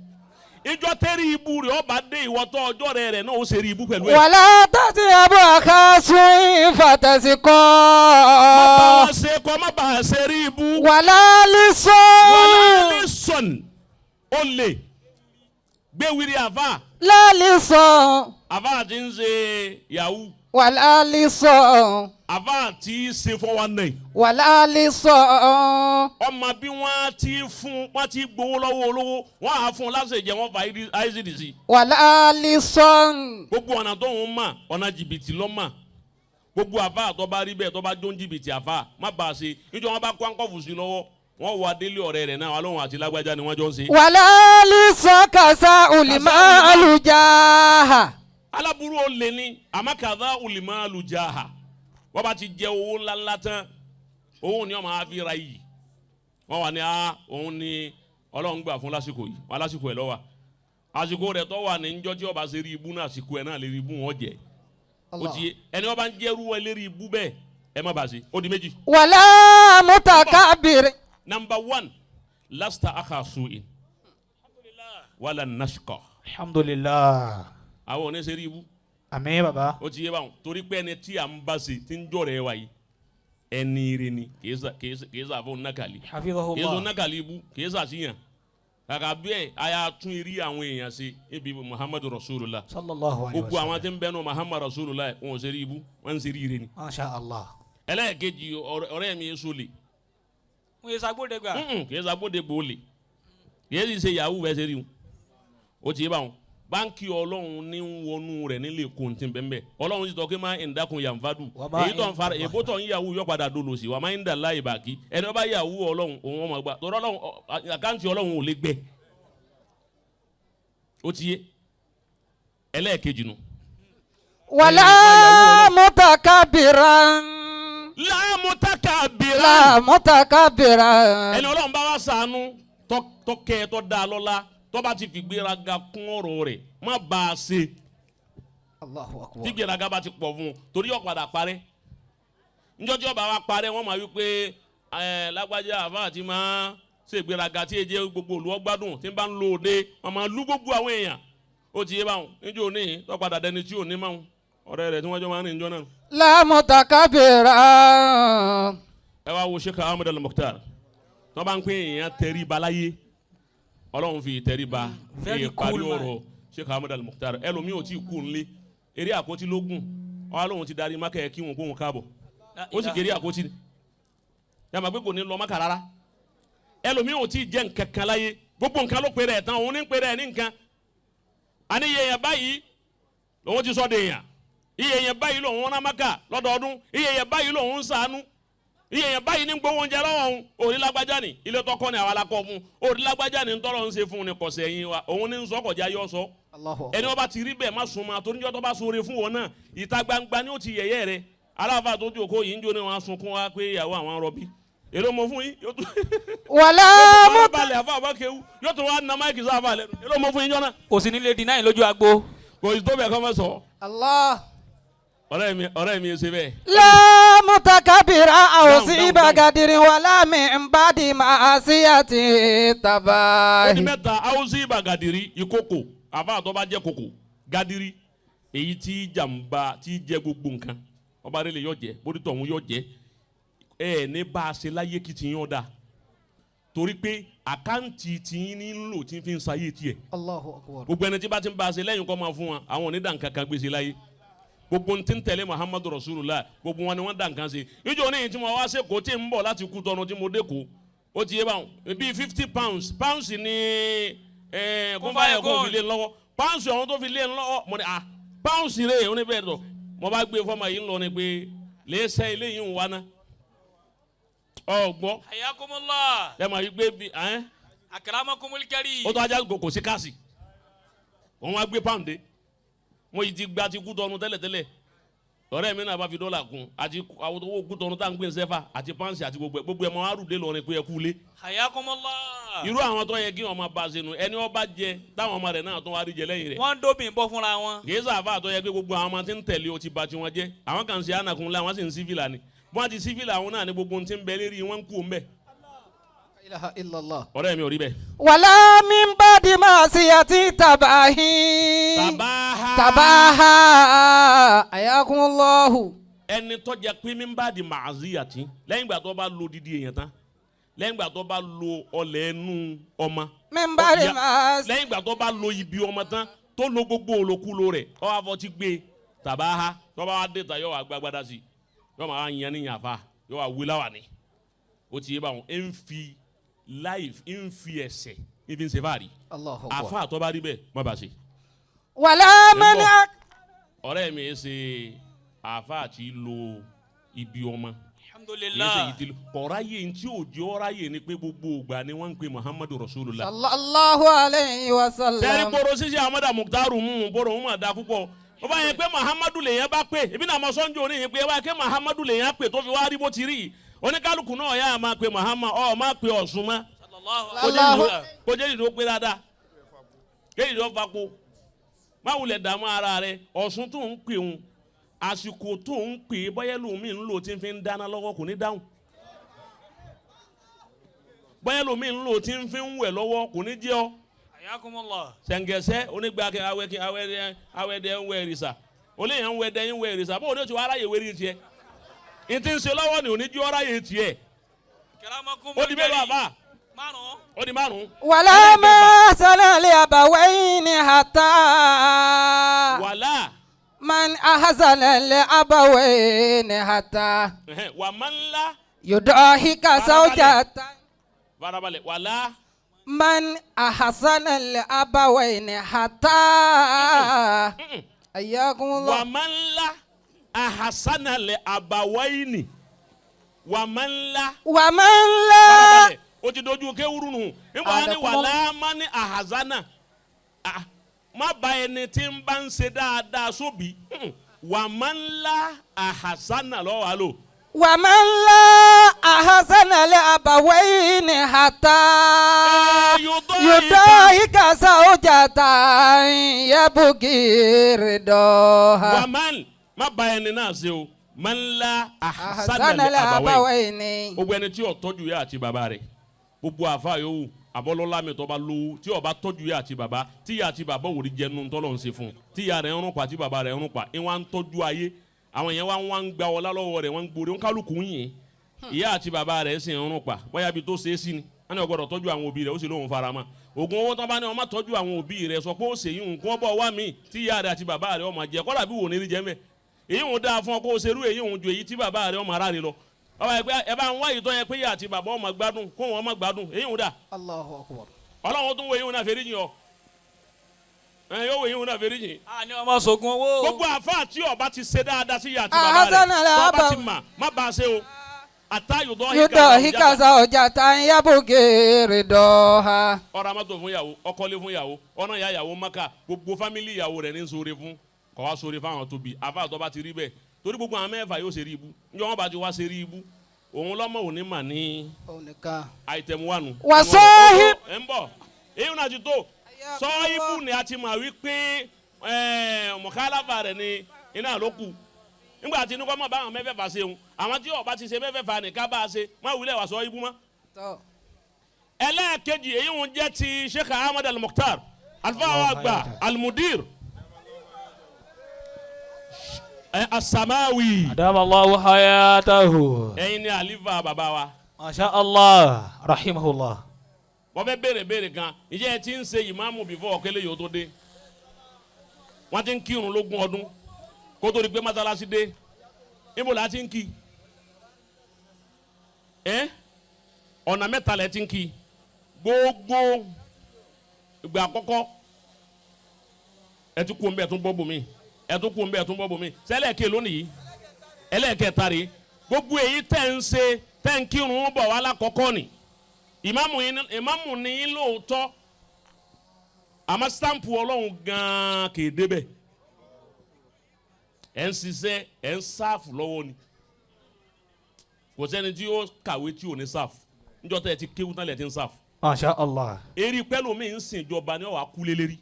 Ìjọ tẹ́rí ibú rẹ̀ ọba dé ìwọ́tọ́ ọjọ́ rẹ̀ rẹ̀ náà ó ṣe rí ibú pẹ̀lú ẹ̀. ولا تسحب أخا سوء فتسقى. Má bá wọn ṣe kọ́, má bá a ṣe rí ibú. ولا Wàlá لص. ní sọ̀n ó lè gbé wiri àfa. لا لص. Àfa ti ń ṣe yahoo. ولا لص. Àfa ti ṣe 419. ولا لص. Ọmọ bí wọ́n ti fún wọ́n ti gbowó lọ́wọ́ olówó wọ́n á fún lásìkò jẹ́ wọ́n fa ICDC. ولا لص. Gbogbo ọ̀nà tó ń mà ọ̀nà jìbìtì lọ́ mà. Gbogbo àfa tó bá rí bẹ́ẹ̀ tó bá jó ń jìbìtì àfa má bàa ṣe. Níjọ́ wọn bá kó àǹkọ́fù sí lọ́wọ́ wọ́n wọ adélé ọ̀rẹ́ rẹ̀ náà wà lóhùn àti lágbájá ni wọ́n jọ ń ṣe. ولا لص كساء المال جاها. Aláburú ó lè ní àmàkàdá olùmọ̀ọ́lù jaha. Wọ́n bá ti jẹ owó ńláńlá tán, owó ni wọ́n máa fi ra iyì. Wọ́n wà ní a òun ni Ọlọ́run gbà fún lásìkò yìí, wọ́n lásìkò ẹ̀ lọ́wọ́. Àsìkò rẹ̀ tó wà ní njọ́ tí ọba ṣe rí ibú náà àsìkò ẹ̀ náà lè rí ibú wọn jẹ. Ó ti yé ẹni wọ́n bá ń jẹ́rú ẹ lérí ibú bẹ́ẹ̀ ẹ má bàa ṣe. Ó di méjì. ولا متكبر. Number one, lasta aka su'in wala nashqa. Alhamdulillah. Àwọn ò ní ṣe rí ibú. Àmín baba. Ó ti yé báwọn torí pé ẹni tí à ń bá ṣe tí ń jọ̀rẹ̀ wa yìí ẹni ire ni kìí sàfún nàkàlí Hafidhahullah. kìí sọ nàkàlí ibú kìí sàṣìyàn kàkà bẹ́ẹ̀ a yà tún eré àwọn èèyàn ṣe ibi Muhammadu Rasulullah Sallallahu alayhi wa gbogbo àwọn sallam. tí ń bẹnu Muhammadu Rasulullah wọn ò ṣe rí ibú wọn ń ṣe rí ire ni. Masha Allah. Ẹlẹ́ẹ̀kejì ọ̀rẹ́ mi èso lè Wọ́n yẹ sagbódegbà. kìí sàgbódegbò lè kìí sì ṣe yahoo bẹ́ẹ̀ ṣe rí wọn ó ti yé báwọn báńkì ọlọ́run ní ń wọnú rẹ̀ nílé kóńtì bẹ́ẹ̀ ọlọ́run ti tọ́ kí máa ń dákun yànfàdù Wà máa èyí tó ń fara ń- èbó tó ń yahoo yọ padà dolo sí wà máa ń dà láì bàkí ẹni ọba yahoo ọlọ́run òun ọmọ gbà tọ́rọ ọlọ́run àkáǹtì ọlọ́run ò lè gbẹ ó ti yé ẹlẹ́ẹ̀kejì nu. ولا متكبرا láàmútàkàbírà لا متكبرا ẹni ọlọ́run bá wá ṣàánú tọ́kẹ́ tọ́ da lọ́la tọ́ bá ti fi gbéraga kún ọ̀rọ̀ rẹ̀ má bá a ṣe Allahu akbar. tí gbéraga bá ti pọ̀ fún un torí ó padà parẹ́ níjọ́ tí ọba wa parẹ́ wọ́n máa wí pé ẹ lágbájá àfa àti máa ṣe gbéraga tí èjé gbogbo olùwọ́ gbádùn tí ń bá ń lo òde wọ́n máa lú gbogbo àwọn èèyàn ó ti yé báwọn níjọ́ òní tó padà dẹni tí ò ní máa ọ̀rẹ́ rẹ̀ tí wọ́n jọ máa ń rìn níjọ́ náà. لا متكبرا Ẹ wá wo Sheikh Ahmed Al-Mukhtar tó bá ń pín èèyàn tẹríba láyé ọlọ́run fi tẹríba Very èèyàn parí cool man. ọ̀rọ̀ Sheikh Ahmed Al-Mukhtar ẹlòmíì ò tí ì kú nílé eré àpótí lógún ọ̀hún lòun ti darí mákẹ́ kí wọn kó wọn káàbọ̀ ó sì kéré àpótí ni yàrá pé kò ní lọ mákà rárá ẹlòmíì ò tí ì jẹ́ nǹkan kan láyé gbogbo nǹkan ló pèrè ẹ̀ tán òun ní pèrè ẹ̀ ní nǹkan àní iye yẹn báyìí lòun ti sọ de èèyàn iye yẹn báyìí lòun rán mákà lọ́dọọdún iye yẹn báyìí lòun ń ṣàánú iye yẹn báyìí ní gbowó oúnjẹ lọ́wọ́ òun òrí lágbájá ni ilé tọkọ ni àwa la kọ́ fún òrí lágbájá ni ntọ́lọ́ ń ṣe fún ni kọ̀sẹ̀ yín wa òun ní sọ kọjá yọ sọ Allahu ẹni wọn bá ti rí bẹ́ẹ̀ má sun ma torí níjọ́ tó bá sóore fún wọn náà ìta gbangba ni ó ti yẹ̀yẹ́ rẹ aláfa tó jókòó yìí ń jó ni wọn á sunkún wá pé ìyàwó àwọn rọbí èló mo fún yín yóò tún ولا yóò tún balẹ̀ àfa àbá kéwú yóò tún wá na máìkì sáfà lẹ́nu èló mo fún yín jọ́nà Kò sí nílé deny lójú agbo. Kò sí tó bẹ̀ kọ́ fẹ́ sọ الله ọ̀rẹ́ mi ṣe bẹ́ẹ̀. لا متكبرا أو Down, down, سيب down. قدر ولا من بعد معصية Ó di تباهي mẹ́ta awusi ibà gàdìrí ìkókò àfa àtọ́ bá jẹ́ kòkò gàdìrí èyí tí jàǹbá tí jẹ gbogbo nǹkan ọba rẹ̀ lè yọ jẹ bódìtọ̀ òun yọ jẹ ẹ ní bá a ṣe láyé kí tiyín ọ̀dà torí pé àkáǹtì tiyín ní ń lò tí ń fi ń sayé tiẹ̀ Allahu akbar. Gbogbo ẹni tí bá ti ń bá a ṣe lẹ́yìn kọ́ máa fún wa àwọn onídà nǹkan kan gbèsè láyé gbogbo ní ti ń tẹ̀lé Muhammadu Rasulullah gbogbo wọn ni wọ́n dà nǹkan ṣe ìjọ ní tí mo wá ṣe kó tí ń bọ̀ láti kú tọnu tí mo dé kó ó ti yé báwọn bíi 50 pounds pounds ní kófáyà kó fi lé lọ́wọ́ pounds ọ̀hún tó fi lé lọ́wọ́ mo ní ah pounds rè é ó ní bẹ́ẹ̀ tọ̀ mo bá gbé fọ́ọ̀mù yìí ń lọ ni pé lẹ́sẹ̀ ilé yìí ń wá ná ọgbọ́ Hayakumullah. ẹ máa yí gbé bí ẹ́ Akramakumul karim. Ó tó ajá kò sí káàsì òun wá gbé pound dé mo yìí ti gba ti kú tọnu tẹ́lẹ̀tẹ́lẹ̀ ọ̀rẹ́ mi náà bá fi dọ́là kún àti àwọn owó kú tọnu tá à ń gbé sẹ́fà àti pounds àti gbogbo ẹ̀ gbogbo ẹ̀ mọ arúgbó lọ ni pé ẹ kú lé Hayakumullah. Irú àwọn tó yẹ kí wọn máa bá a senu ẹni wọn bá jẹ táwọn ọmọ rẹ̀ náà tó wá rí jẹ lẹ́yìn rẹ̀ Wọ́n ń dóbìn bọ́ fúnra wọn. Kì í sàfà tó yẹ pé gbogbo àwọn ọmọ tí ń tẹ̀lé o ti ba tiwọn jẹ́ àwọn kan ń ṣe ànàkùn la wọ́n sì ń sífìlà ni bí wọ́n ti sífìlà àwọn náà ni gbogbo ohun tí ń bẹ lérí wọn ń kú ń bẹ. La ilaha illallah. Ọ̀rẹ́ mi ò rí bẹ́ẹ̀. ولا من بعد معصية تباهي Tàbáhà تباهى حياكم الله. Ẹni tó jẹ́ pé mi ń bá di màázíyàtì lẹ́yìn ìgbà tó bá lo didi èèyàn tán lẹ́yìn ìgbà tó bá lo ọlẹ̀ ẹnu ọmọ من بعد Ya- معصية lẹ́yìn ìgbà tó bá lo ibi ọmọ tán tó lo gbogbo olókùlò rẹ̀ ọ wá fọ ti gbé tàbáhà tó bá wá dé ta yọ wá gbàgbádá sí yọ máa yan ní yànfà yọ wá wí láwà ní ó ti yé báwọn ẹ ń fi life ń fi ẹsẹ̀ ń fi ń ṣe fáàrí Allahu akbar. àfa àtọ́ bá rí bẹ́ẹ̀ má bàa ṣe. ولا من Ń ọ̀rẹ́ mi ṣe àfa àti lo ibi ọmọ kìí ṣe Alhamdulillah. yìí ti lo kọ̀ráyè ntí òjò ọ̀ráyè ni pé gbogbo ògbà ni wọ́n ń pe Muhammadu Rasulullah. Sallallahu alayhi wa Sẹ́rí sallam. kporo ṣíṣe Ahmadu Mukhtaru mú un boro ń mà da púpọ̀ ó bá yẹn pé Muhammadu lèyàn bá pè ebi náà mọ sọ́njú òní yẹn pé ẹ bá yẹ pé Muhammadu lèyàn pè tó fi wá rí bó ti rí yìí oníkálukú náà yà á máa pe Muhammad ọ máa pe Ọ̀ṣun mọ́ Sallallahu kó jẹ́ alayhi wa ìdó sallam. kó jẹ́ ìdó pé dáadáa kéjì ìdó fapò má wulẹ̀ dààmú ara rẹ Ọ̀ṣun tó ń pè ń àsìkò tó ń pè é bọ́yẹ́ lómi ń lò tí ń fi ń dáná lọ́wọ́ kò ní dáhùn bọ́yẹ́ lómi ń lò tí ń fi ń wẹ̀ lọ́wọ́ kò ní jẹ́ ọ Hayakumullah. Sẹ̀ǹgẹ̀sẹ̀ onígbàkẹ́ awẹ́kẹ́ awẹ́dẹ awẹ́dẹ ń wẹ̀ ẹ̀rìsà olóyìn ń wẹ̀dẹ ń wẹ̀ ẹ̀rìsà bó o ní o ti wá aráyè wẹ̀rí tiẹ̀. N ti ń ṣe lọ́wọ́ ni òní jí ọ́rá yìí tiẹ̀. Ó di mélòó àbá? Márùn-ún. Ó di márùn-ún. ولا ما أحسن لأبوين حتى Wàlá من أحسن لأبوين حتى wà máa ńlá يضاهك زوجة farabalẹ̀ wàlá من أحسن لأبوين حتى حياكم wà الله máa ńlá ahasanalẹ̀ àbáwáyìnì wà máa ńlá. ومن لا Farabalẹ̀ o ti dojú kéwúrú nù nígbà wọn ni Àdàkùnmọ́. wàlá má ní ahazana. Ah, má ba ẹni tí ń bá ń ṣe dáadáa sóbì. Wà máa ńlá ahazana lọ́wọ́ àlò. ومن لا أحسن لأبوين حتى يضاهك زوجة يبغي رضاها Wà máa ń má ba ẹni náà ṣe o máa ńlá أحسن ahazana lẹ àbáwáyìnì. لأبوين Gbogbo ẹni tí ó tọ́jú ìyá àti bàbá rẹ̀, gbogbo àfa yòówù àbọ̀lọ́lá mi tó bá lówó tí ó bá tọ́jú ìyá àti bàbá, tí ìyá àti bàbá ò rí jẹnu tọ́lọ̀ ń ṣe fún un, tí ìyá rẹ̀ ń rún pa, tí bàbá rẹ̀ ń rún pa, ìwọ̀n á ń tọ́jú ayé àwọn yẹn wá ń gba ọlá lọ́wọ́ rẹ̀, wọ́n ń gborí, wọ́n kálukú ń yìn. Ìyá àti bàbá rẹ̀ sì ń rún pa, bóyá ibi tó ṣe é sí ni wọ́n ní ó gbọ́dọ̀ tọ́jú àwọn òbí rẹ̀, ó sì lóun fara mọ́ ògùn owó tán bá ní wọ́n má tọ́jú àwọn òbí rẹ̀, sọ pé ó ṣèyí nǹkan ọbọ̀ wá mi tí ìyá rẹ̀ àti bàbá rẹ̀ ọmọ jẹ kọ́dà bí wò ní rí jẹ́ mẹ́. Èyí ń dáa fún ọ kó o ṣerú èyí ń ju èyí tí bàbá rẹ̀ ọmọ ara rẹ̀ lọ. Ọba yẹ pé ẹ bá ń wá ìtọ́ yẹn pé ìyá àti bàbá ọmọ gbádùn kó wọn ọmọ gbádùn, èyí ń dà. Allahu akbar. Ọlọ́run tún wo èyí ń náà fèrè yìn ọ ẹ yóò wo èyí ń náà fèrè yìn. A ní ọmọ sògùn owó. Gbogbo àfáà tí ọba ti ṣe dáadáa sí ìyá àti bàbá rẹ̀ Ahazana tó bá ti làbà- mà má bàa ṣe o àtàyòdọ́ يضاهك زوجة يبغي رضاها. Ọ̀rọ̀ amátò fún ìyàwó, ọkọlé fún ìyàwó, ọ̀nà ìyá ìyàwó maka, gbogbo fámìlì ìyàwó rẹ̀ ní ń sóore fún, kọ̀ wá sóore fáwọn tóbi. Àfáà tó bá ti rí bẹ́ẹ̀ torí gbogbo àwọn mẹ́fà yóò ṣe rí ibú njọ́ wọn bá ti wá ṣe rí ibú òun lọ́mọ òní mà ní àìtẹ̀mú wánu. Wàsóhìb. Ẹ̀ ń bọ̀ èyí náà ti tó sọ́ọ́hìbù ni a ti mà wípé mọ̀kálàfà rẹ̀ ni iná ló kù nígbà tí inú kọ́ mọ̀ báwọn mẹ́fẹ̀ẹ̀fà ṣe òun àwọn tí ọba ti ṣe mẹ́fẹ̀ẹ̀fà nìkan bá a ṣe má wulẹ̀ wà sọ́ọ́hìbù mọ́. Ẹlẹ́ẹ̀kejì èyí ń jẹ́ ti Sheikh Ahmad Al-Mukhtar, alifawa àgbà, Al-Mudir Asamawi. Adama Allahu hayatahu. Ẹ̀yin ni àlífà bàbá wa. Masha Allah rahimahullah. Wọ́n fẹ́ béèrè béèrè kan. Ìjẹ́ ẹ ti ń ṣe ìmáàmù before ọ̀kẹ́lẹ́ yòó tó dé? Wọ́n ti ń kírun lógún ọdún kó tó di pé mọ́sálásí dé. Níbo la ti ń kí ẹ́? Ọ̀nà mẹ́ta lẹ ti ń kí. Gbogbo ìgbà àkọ́kọ́ ẹ tún kú ń bẹ́ẹ̀ tún bọ́ bòmí, ẹ tún kú ń bẹ́ẹ̀ tún bọ́ bòmí, sẹ́lẹ̀kẹ́ lónìí ẹlẹ́ẹ̀kẹta rèé. Gbogbo èyí tẹ̀ ń ṣe tẹ̀ ń kírun bọ̀ wá lákọ̀ọ́kọ́ ni ìmáàmù yín, ìmáàmù ni yín lóòótọ́, àmọ́ stampu Ọlọ́run gan-an kì í débẹ̀. Ẹ̀ ń ṣiṣẹ́, ẹ̀ ń sáàfù lọ́wọ́ ni. Kò sẹ́ni tí ó kàwé tí ò ní sáàfù. Níjọ́ tẹ́ ẹ ti kéwú tán lẹ̀ ti ń sáàfù. Masha Allah. Eré pẹ́lú mi ń sìn ìjọba ni ọ̀wá kú lélẹ́rí.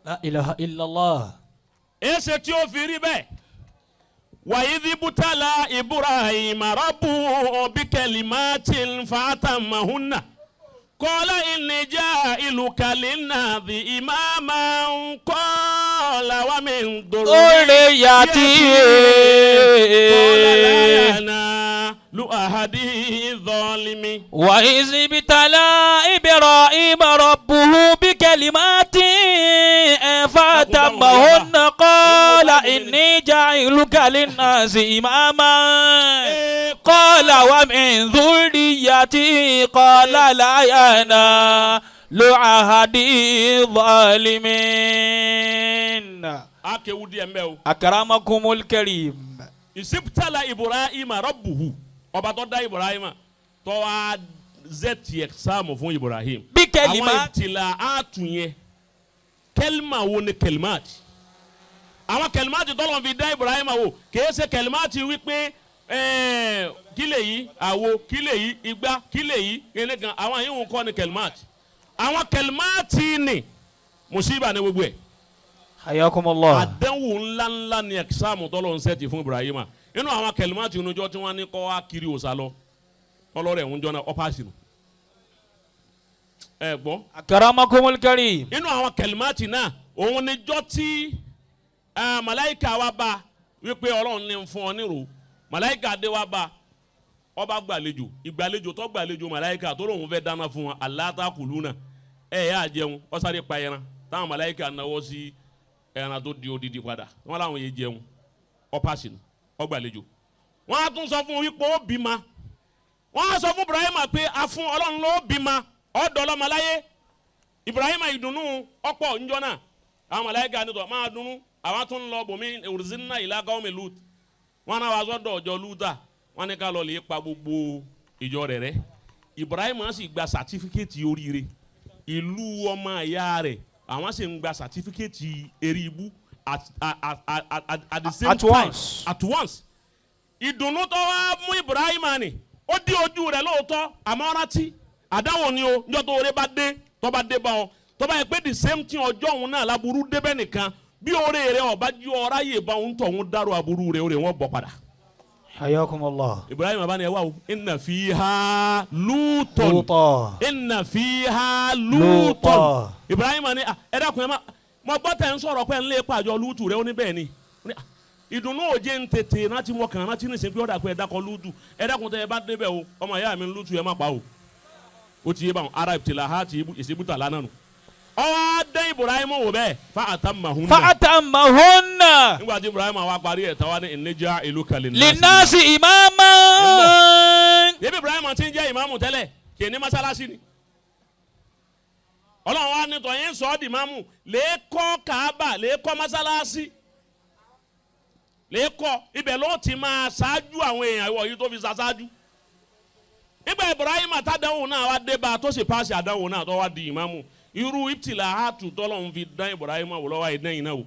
La ilaha illallah. Èsè tí ó fi rí bẹ́ẹ̀. Wàyídí bútàlá Ibrahim rabbu bikalimatin fatamahunna qala inni ja'iluka linnasi imaman qala wa min Dhurriyyati. Qala la yanalu ahadi zalimi. وإذ ابتلى إبراهيم ربه بكلمات فأتمهن قال إني جاعلك للناس إماما قال ومن ذريتي قال لا ينال عهدي الظالمين. A kéwu díẹ̀ mbẹ́ o. أكرمكم الكريم. Ìsibítàlá Ibrahim rabbuhu, ọba tó dá Ibrahim tó wá zẹ́tì ẹ̀sáàmù fún Ibrahim. Àwọn بكلمات ìtìlá àtún yẹn, kẹlímà wo ni kẹlímàtì? Àwọn kẹlímàtì tọ́lọ̀ fi dá Ibrahim wò kìí ṣe kẹlímàtì wípé kílè yìí àwo, kílè yìí igbá, kílè yìí kílè kan. Àwọn yìí ń kọ́ ni kẹlímàtì. Àwọn kẹlímàtì ni mùsíbà ní gbogbo ẹ̀. حياكم الله. Àdánwò ńláńlá ni ẹ̀sáàmù tọ́lọ̀ ń sẹ́ẹ̀tì fún Ibrahim inú àwọn kẹlímàtì inújọ́ tí wọ́n ní kọ́ wá kiri òòsà lọ ọlọ́rẹ̀ ń jọ náà ọ́pàṣì nù ẹ gbọ́. أكرمكم الكريم. Inú àwọn kẹlímàtì náà òun níjọ́ tí màláìka wa bá wípé Ọlọ́run ní fún ọ nírò Màláíkà dé wá bá ọba gbàlejò ìgbàlejò tó gbàlejò màláíkà tó lóun fẹ́ dáná fún wọn alátakùlù náà ẹ yà jẹun ó sáré pa ẹran táwọn màláíkà náwó sí ẹran tó di odidi padà wọn làwọn yé jẹun ọpàṣẹ ọgbàlejò. Wọn á tún sọ fún wípé ó bímọ. Wọn á sọ fún Ibrahima pé a fún Ọlọ́run ló bímọ ọ̀dọ́ ọlọ́mọláyé. Ibrahima ìdùnnú ọ̀pọ̀ njọ́ náà àwọn màláíkà nítọ̀ máa dunnú àwọn tún lọ bòmí òrìṣìnà ìlà qaumi Lut. Wọn náà wàá sọ́dọ̀ ọjọ́ Lútà wọn ní ká lọ lè pa gbogbo ìjọ rẹ̀ rẹ́. Ibrahima sì gba sàtífíkẹ́tì oríire ìlú ọmọ ìyá rẹ̀ àwọn sì ń gba sàtífíkẹ́tì eré ibú at the same At time once. At once. Ìdùnnú tó wá mú Ibrahima ni ó dí ojú rẹ̀ lóòótọ́ àmọ́ rántí àdáwò ni o níjọ́ tó oore bá dé tó bá dé bá ọ tó bá yẹ pé the same thing ọjọ́ òun náà láburú débẹ̀ nìkan bí oore rẹ̀ ọba jí ọ ráyè bá òun tọ̀ òun dárò aburú rẹ̀ oore wọn bọ̀ padà. Hayakumullah. Ibrahim bá ní ẹ wá o inna fiha Luton Lutan. inna fiha Luton. Lutan. Ibrahim ní ẹ dákun ẹ má mo gbọ́ tẹ̀ ń sọ̀rọ̀ pé ń lé pàjọ Lútù rẹ ó ní bẹ́ẹ̀ ni. Ìdùnnú òjé ń tètè rántí mọ kàn rántí nìsín pé ọ̀dà pé ẹ dákọ̀ Lútù ẹ dákun tẹ ẹ bá débẹ̀ o ọmọ ìyá mi Lútù ẹ má pa o. Ó ti yé báwọn ara ìtìlá ha ti ìsibútà lánàá nù. Ọwọ́ dé Ibrahim wò bẹ́ẹ̀ fa atammahunna. Fa atammahunna. Nígbà tí Ibrahim wá parí ẹ̀ tán wá ní inni ja'iluka linnasi imama. Yẹ́bí Ibrahim ti ń jẹ́ ìmáàmù tẹ́lẹ̀ kì í ní mọ́sálásí ni. Ọlọ́run wa ní tọ́ yín sọ ọ́ di ìmáàmù lè kọ́ Kaaba lè kọ́ mọ́sálásí lè kọ́ ibẹ̀ ló ti máa ṣáájú àwọn èèyàn ìwọ yìí tó fi ṣáájú. Nígbà Ibrahim àtàdánwò náà wá dé bá a tó sì paṣẹ àdánwò náà tó wá di ìmáàmù irú ìtìlá àtù tọ́lọ́run fi dán Ibrahim wò lọ́wọ́ àìdán náà wò.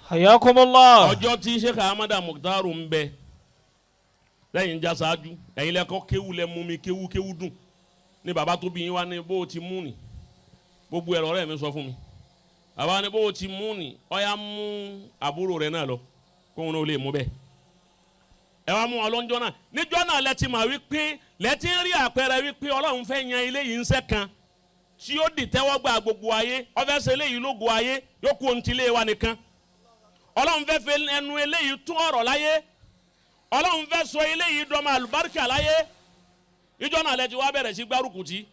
Hayakumullah. Ọjọ́ tí Sheikh Ahmad Mukhtar ń bẹ lẹ́yìn já ṣáájú ẹ̀yin lẹ́kọ́ kéwú lẹ́ mú mi kéwú kéwú dùn ní bàbá tó bí yín wá ní bó o ti mú ni gbogbo ẹ̀rọ ọ̀rẹ́ mi sọ fún mi bàbá ní bó o ti mú ni ọ̀ya mú àbúrò rẹ̀ náà lọ kóun náà lè mú bẹ́ẹ̀. Ẹ wá mú wọn lọ́njọ́ náà níjọ́ náà lẹ́tì mà wípé lẹ́tì ń rí àpẹẹrẹ wípé Ọlọ́run fẹ́ yan ilé yìí ń sẹ́ kan tí ó dì tẹ́wọ́ gba gbogbo ayé ó fẹ́ ṣe eléyìí lógo ayé yóò kú ohun ti ilé wa nìkan. Ọlọ́run fẹ́ fẹ́ ẹnu eléyìí tún ọ̀rọ̀ láyé Ọlọ́run fẹ́ sọ eléyìí dọ́mọ àlùbáríkà láyé. Ìjọ náà lẹ́tì wá bẹ̀rẹ̀ sí gbárùkù tí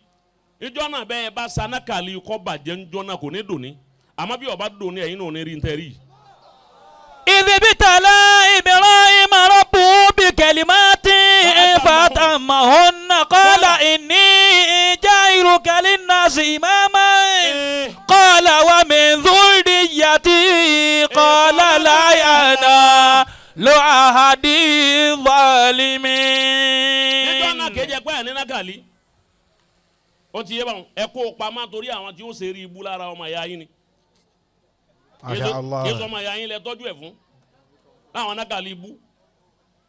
ìjọ náà bẹ́ẹ̀ bá sanákàlì kọ́ bàjẹ́ ńjọ́ náà kò ní dòní àmọ́ bí ọba dòní ẹ̀yin náà ò ní rí ntẹ́rì. Idhibtala Ibrahima rabbuhu bikalimatin fatammahunna qala inni ja'iluka linnasi imaman qala wa min dhurriyyati qala la yanalu ahadi zalimin. Níjọ́ náà kéje pé ẹ̀ ní nákàlí ó ti yé báwọn ẹ kó o pamọ́ torí àwọn tí ó ṣe rí ibú lára ọmọ ìyá yín ni. Masha Allah. Kí sọmọ ìyá yín lẹ tọ́jú ẹ̀ fún láwọn nákàlí ibú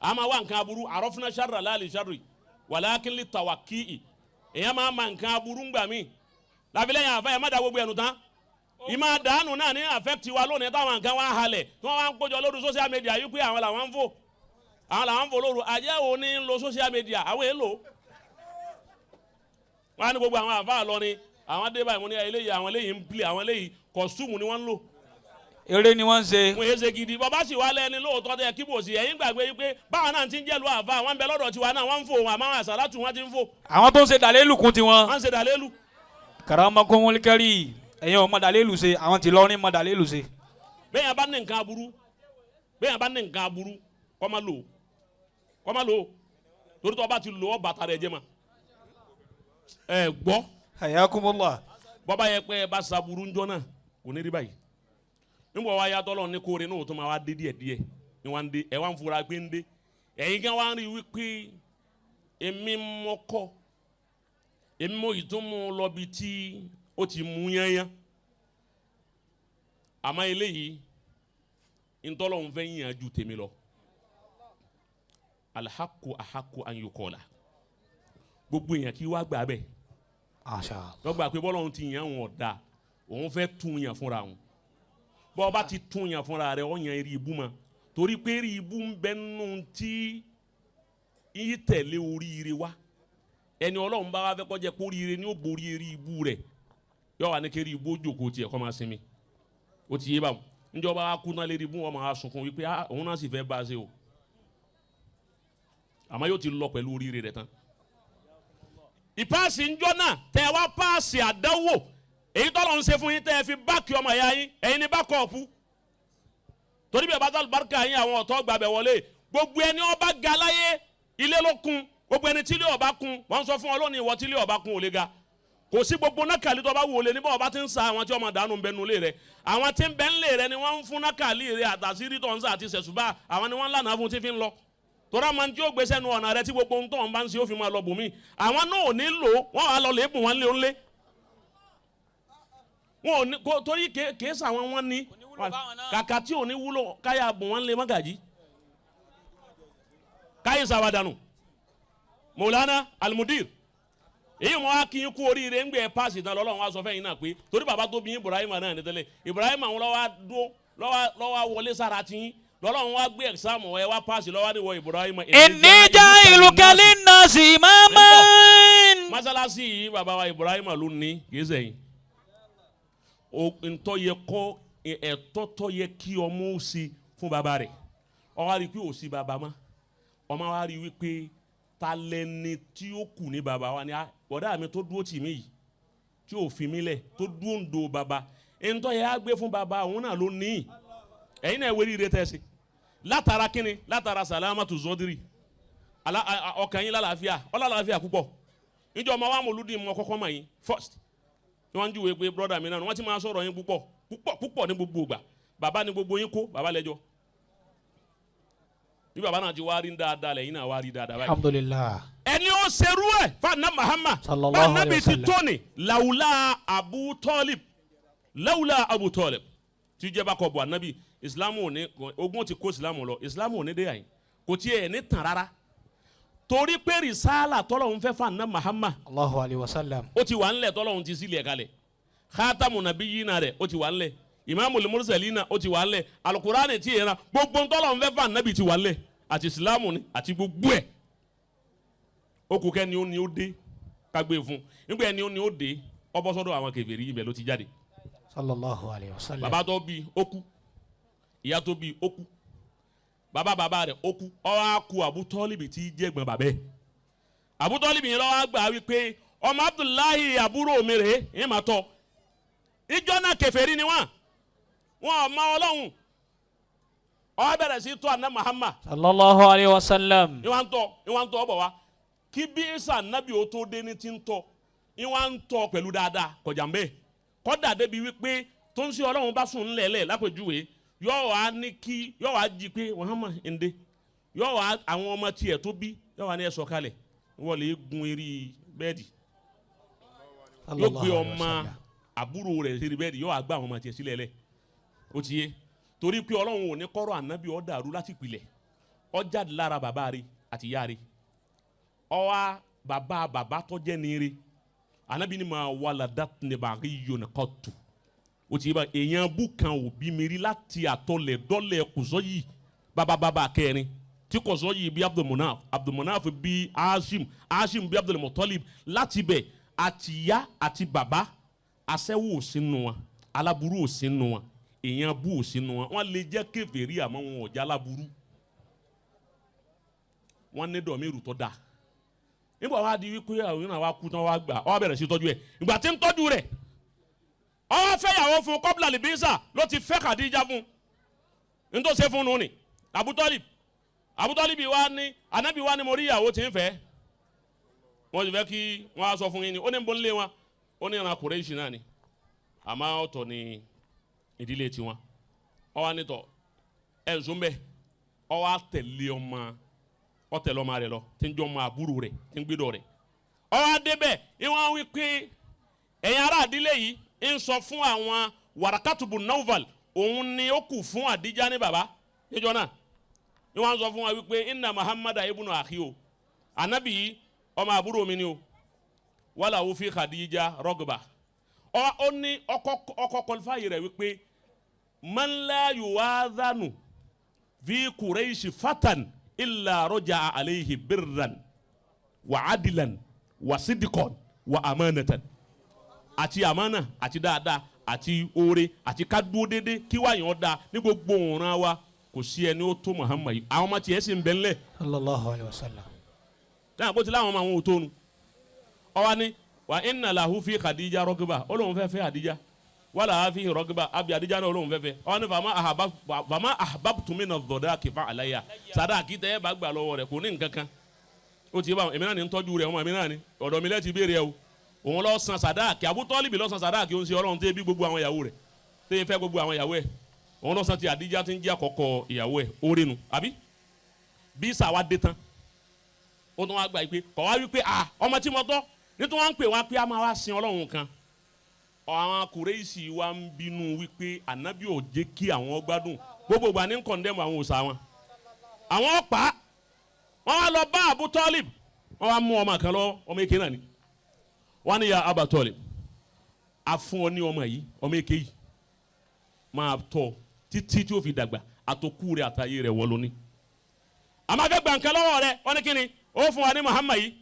a máa wá nǹkan aburú àrọ́fúnná sharra láàlì sharri wàlákin lè tàwà kíì èèyàn máa ma nǹkan aburú ńgbà míì láfilẹ̀ yẹn àfẹ́ ẹ̀ má da gbogbo ẹnu tán ìmọ̀ àdánù náà ní affect wa lónìí táwọn nǹkan wá halẹ̀ tí wọ́n wá ń kójọ lórí social media yìí pé àwọn làwọn ń fò àwọn làwọn ń fò lóru àjẹ́ wo ni ń lo social media àwọn èèlò wọn á ní gbogbo àwọn àfáà lọ ni àwọn dé báyìí wọn ní eléyìí àwọn eléyìí ń play àwọn eléyìí kọ̀sùmù ni wọ́n ń lò Eré ni wọ́n ń ṣe. wọn èé ṣe gidi bàbá sì wá lẹ́ni lóòótọ́ tẹ kí bò sí ẹ̀yin gbàgbé yìí pé báwọn náà ti ń jẹ́lu àfa àwọn ń bẹ lọ́dọ̀ tiwa náà wọ́n ń fò wọn àmọ́ àwọn àsàlátù wọn ti ń fò Àwọn tó ń ṣe dàlélù kún tiwọn. wọ́n ń ṣe dàlélù. Karamakumul kari ẹ̀yin ò mọ dàlélù ṣe àwọn tí lọ́rin mọ dàlélù ṣe. Bẹ́ẹ̀ yẹn bá ní nǹkan aburú bẹ́ẹ̀ yẹn bá ní nǹkan aburú kó má lò kó má lò torí tó bá ti lò ó bàtà rẹ̀ jẹ́ ma. Ẹ gbọ́. Hayakumullah. Bọ́bá yẹ pé ẹ bá saburú ńjọ́ náà kò ní rí báyìí. Nígbà wa yàtọ̀ lọ ní kóore náà tó máa wá dé díẹ̀ díẹ̀ ní wá ń dé ẹ wá ń fura pé ń dé ẹ̀yin kan wá ń rí wípé èmi mọ́kọ́ èmi mọ́ ìtúnmú lọ bí tí ó ti mú yányán àmọ́ eléyìí ntọ́lọ́ ń fẹ́ yàn ju tèmi lọ. Alhaku ahaku anyukọ́la gbogbo èèyàn kí wá gbà bẹ́ẹ̀. Masha Allah. Lọ́gbà pé bọ́lá òun ti yàn òun ọ̀dà òun fẹ́ tún yàn fúnra òun bọ́ ọba ti tún yàn fúnra rẹ̀ ọ̀ yàn eré ibú ma torí pé eré ibú ń bẹ nù tí yí tẹ̀lé oríire wa ẹni Ọlọ́run bá wá fẹ́ kọjá pé oríire ni ó borí eré ibú rẹ̀ yọ wà ní kéré ibú ó jókòó tiẹ̀ kọ́ máa sinmi ó ti yé báwọn níjọba wa kú náà lérí ibú wọn máa sunkún wípé òun náà sì fẹ́ bá a ṣe o Àmọ́ yóò ti lọ pẹ̀lú oríire rẹ̀ tán. Ìpaasi ńjọ́ náà tẹ́ ẹ wá paasi àdánwò èyí tọ́lọ̀ ń ṣe fún yín tẹ́ ẹ fi báàkì ọmọ ìyá yín ẹ̀yin ní bákọ̀ọ̀pù torí bí ẹ bá sálùbáríkà yín àwọn ọ̀tọ́ gbàbẹ̀ wọlé gbogbo ẹni ọba ga láyé ilé ló kún gbogbo ẹni tí ilé ọba kún wọ́n sọ fún ọ lónìí ìwọ tí ilé ọba kún ò lè ga kò sí gbogbo nákàlí tó bá wù ó lé níbọ̀ ọba ti ń sa àwọn tí ọmọ dànù ń bẹ nulẹ̀ rẹ àwọn tí ń bẹ ńlẹ̀ rẹ ni wọ́n ń fún nákàlí rẹ àtàsírí tó ń sà àti sẹ̀sùbà àwọn ni wọ́n ń lànà fún tí fi ń lọ tọ́ra máa ń tí ó gbèsè nu ọ̀nà rẹ tí gbogbo ń tọ́ ń bá ń ṣe ó fi máa lọ bùnmí àwọn náà ò ní lò wọ́n wà lọ lè bùn wọn lé ńlé wọn ò ní kó torí kèé sàwọn wọn ní kàkà tí ò ní wúlò káyà bùn wọn lé mọ́gàjì káyè sàwádànù Mọ̀lánà Almudir èyí wọn á kí n kú oríire ń gbé paasi tán lọ́lọ́run wá sọ fẹ́yìn náà pé torí bàbá tó bí Ibrahim náà ní tẹ́lẹ̀ Ibrahim àwọn lọ́wọ́ dúró lọ́wọ́ wọlé sára tí lọ́lọ́run wá gbé ẹ̀sáàmù ẹ wá paasi lọ́wọ́ ní wọ Ibrahim. Inni ja'iluka linnasi imaman. Masalasi yìí bàbá wa Ibrahim ló ní kìí sẹ́yìn ntọ́ yẹ kọ́ ẹ̀tọ́ tọ́ yẹ kí ọmọ ó sí fún bàbá rẹ̀ ó wá rí pé ò sí bàbá mọ́ ọmọ wa rí wípé ta lẹni tí ó kù ní bàbá wa ni bọ̀dá mi tó dúró tì mí yìí tí ò fi mí lẹ̀ tó dúró ń do bàbá ntọ́ yẹ á gbé fún bàbá òun náà ló ní ẹ̀yin náà wérí ire tẹ́sí látara kíni látara sàlámàtù zọ́dírì ọkàn yín lálàáfíà ọlálàáfíà púpọ̀ níjọ́ ọmọ wa mọ̀lúdì mọ kọ́kọ́ mọ̀ yín first tí wọ́n ń júwe pé brọ́dà mi náà wọ́n ti máa sọ̀rọ̀ yín púpọ̀ púpọ̀ púpọ̀ ní gbogbo ìgbà bàbá ni gbogbo yín kó bàbá lẹ́jọ́ bí bàbá náà ti wá rí dáadáa lẹ́yìn náà wá rí dáadáa báyìí. Alhamdulillah. Ẹni ó serú ẹ̀ fana Muhammad Sallallahu alayhi anabi wa ti sallam. tóni lawula Abu Talib lawula Abu Talib tí jẹ́ bá kọ bọ̀ anabi Islamu ò ní ogun ti kó Islamu lọ Islamu ò ní dé yàyín kò tiẹ̀ ní tàn rárá torí pé risala tọ́lọ̀ ń fẹ́ fana Muhammad Allahu alayhi wa sallam. ó ti wà ńlẹ̀ tọ́lọ́hun ti sílẹ̀ kalẹ̀ khatamu nabiyina rẹ̀ ó ti wà ńlẹ̀ imamul mursalina ó ti wà ńlẹ̀ alukurani ti yẹn na gbogbo ntọ́lọ́hun fẹ́ fà nábì ti wà ńlẹ̀ àti isilamu ni àti gbogbo ẹ̀ ó kù kẹ́ni ó ní ó dé kágbé fún nígbà ẹni ó ní ó dé ó bọ́ sọ́dọ̀ àwọn kèfèrí ibẹ̀ ló ti jáde. Sallallahu alayhi wa sallam. Bàbá tó bí ó kú ìyá tó bí ó kú bàbá bàbá rẹ̀ ó kú ó wá kú Abu Tọ́líbì tí jẹ́gbọ́n bàbá ẹ̀ Abu Tọ́líbì yẹn lọ́wọ́ gbà wípé ọmọ Abdullahi àbúrò mi rèé ẹ máa tọ́ ìjọ náà kèfèrí ni wọ́n wọn ò mọ Ọlọ́hun ó wá bẹ̀rẹ̀ sí tọ́ àná Muhammad Sallallahu alayhi wa sallam. ìwà ń tọ́ ìwà ń tọ́ ọbọ̀ wa kí bí isa nabi ó tó dé ní ti ń tọ́ ìwà ń tọ́ pẹ̀lú dáadáa kọjá ń bẹ́ẹ̀ kọ́dà débi wípé tó ń ṣe Ọlọ́run bá sùn ńlẹ̀ẹ́lẹ̀ lápèjúwe yóò wá ní kí yóò wá jí pé Muhammad ǹde yóò wá àwọn ọmọ tiẹ̀ tó bí yóò wá ní ẹ sọ̀kalẹ̀ wọ́n lè gun eré bẹ́ẹ̀dì yóò gbé ọmọ àbúrò rẹ̀ sí bẹ́ẹ̀dì yóò wá gbá àwọn ọmọ tiẹ̀ sílẹ̀ lẹ̀ ó ti yé torí pé Ọlọ́run ò ní kọ́rọ̀ ànábì ó dàrú láti pilẹ̀ ó jáde lára bàbá rẹ̀ àti ìyá rẹ̀ ó wá bàbá bàbá tó jẹ́ ní rẹ̀ ànábì ni mà waladatni baghiyun qattu ó ti yé bá èèyàn bú kan ò bí mi rí láti àtọlẹ̀ dọ́lẹ̀ kùsọ́ yìí bàbá bàbá kẹrin tí kùsọ́ yìí bí Abdulmunaf Abdulmunaf bí Hashim Hashim bí Abdulmutalib láti bẹ̀ àtìyá àti bàbá aṣẹ́wó ò sínú wọn aláburú ò sínú wọn èèyàn bú ò sínú wọn wọn lè jẹ́ kèfèrí àmọ́ wọn ò jẹ́ aláburú wọn ní dọ̀míìrù tó dáa nígbà wàá di wípé àwọn náà wàá kú tán wàá gbà ó wá bẹ̀rẹ̀ sí tọ́jú ẹ̀ ìgbà tí ń tọ́jú rẹ̀ ó wá fẹ́yàwó fún kọ́bùlà lìbínsà ló ti fẹ́ Khadija fún un tó ṣe fún un ní Abu Talib Abu Talib wa ní anabi wa ní mo rí ìyàwó tí ń fẹ́ wọ́n ti fẹ́ kí wọ́n á sọ fún yín ni ó ní bó ń lé wọn ó ní ìran Kùrẹ́ṣì náà ni àmọ́ ọ̀tọ̀ ni ìdílé tiwọn ó wá nítọ̀ ẹ̀ ń sún bẹ́ẹ̀ ó wá tẹ̀lé ọmọ ó tẹ̀lé ọmọ rẹ̀ lọ tí ń jọ ọmọ àbúrò rẹ̀ tí ń gbé dọ̀ rẹ̀ ó wá débẹ̀ ìwọ̀n wí pé ẹ̀yin ará àdílé yìí ń sọ fún àwọn Warakatubu Nawfal òun ni ó kù fún Àdíjà ní bàbá níjọ náà ìwọ̀n sọ fún wa wípé inna Muhammadu ibnu akhi o anabi yìí ọmọ àbúrò mi ni o wàlà òfin Khadija rọgba ó ní ọkọ kọlifáyì rẹ̀ wípé man la yuwadhanu fi Quraishi fatan illa rọjà aleyhi birran wa adilan wa sidikon wa amanatan àti amana àti dáadáa àti oore àti ká dúró déédéé kí wàá yàn dáa ní gbogbo òǹran wa kò sí ẹni ó tó Muhammad yìí àwọn ọmọ tiẹ̀ sì ń bẹ ńlẹ̀. Sallallahu alayhi wa sallam. Dáhùn kó ti láwọn ọmọ àwọn ò tónu. Ọwọ́ ni wà inna lahu fi Khadija rọ́gíbà, ó lóun fẹ́ fẹ́ Khadija, wà láha fi rọ́gíbà àbí Khadija náà ó lóun fẹ́ fẹ́. Ọwọ́ ni fama ahbabtu mina dhadaki fa alayya, sàdáàkì tẹ́ ẹ bá gbà lọ́wọ́ rẹ̀ kò ní nǹkan kan. Ó ti bá èmi náà ní tọ́jú rẹ̀, ọmọ mi náà ní ọ̀dọ̀ mi lẹ́ẹ̀tì béèrè ẹ o. Òun lọ san sàdáàkì, Abu Tọ́líbì lọ san sàdáàkì, ó ń ṣe Ọlọ́run tẹ́ bí gbogbo àwọn ìyàwó rẹ̀ tẹ́ fẹ́ gbogbo àwọn ìyàwó ẹ̀. Òun lọ san ti Àdíjà tí ń jẹ́ àkọ́kọ́ ìyàwó ẹ̀, ó rénu àbí bí sàwa dé tán. Ó tún wá gbà pé kọ̀ wá wípé à ọmọ tí mo tọ́ nítorí wọ́n ń pè wá pé a máa wá sin Ọlọ́run kan. Àwọn Kùrẹ́ṣì wa ń bínú wípé ànábì ò jẹ́ kí àwọn gbádùn, gbogbo ìgbà ní kọ̀ndẹ́mù àwọn òòṣà wọn. Àwọn ọ̀pá wọ́n wá lọ bá Abu Talib, wọ́n wá mú ọmọ kan lọ, ọmọ èké náà ni. Wọ́n ní ya Abu Talib, a fún ọ ní ọmọ yìí, ọmọ èké yìí máa tọ́ títí tí ó fi dàgbà, àtòkù rẹ̀ àtàyè rẹ̀ wọ́ lóní. Àmọ́ afẹ́ gbà nǹkan lọ́wọ́ rẹ̀, wọ́n ní kíni ó fún wa ní Muhammad yìí,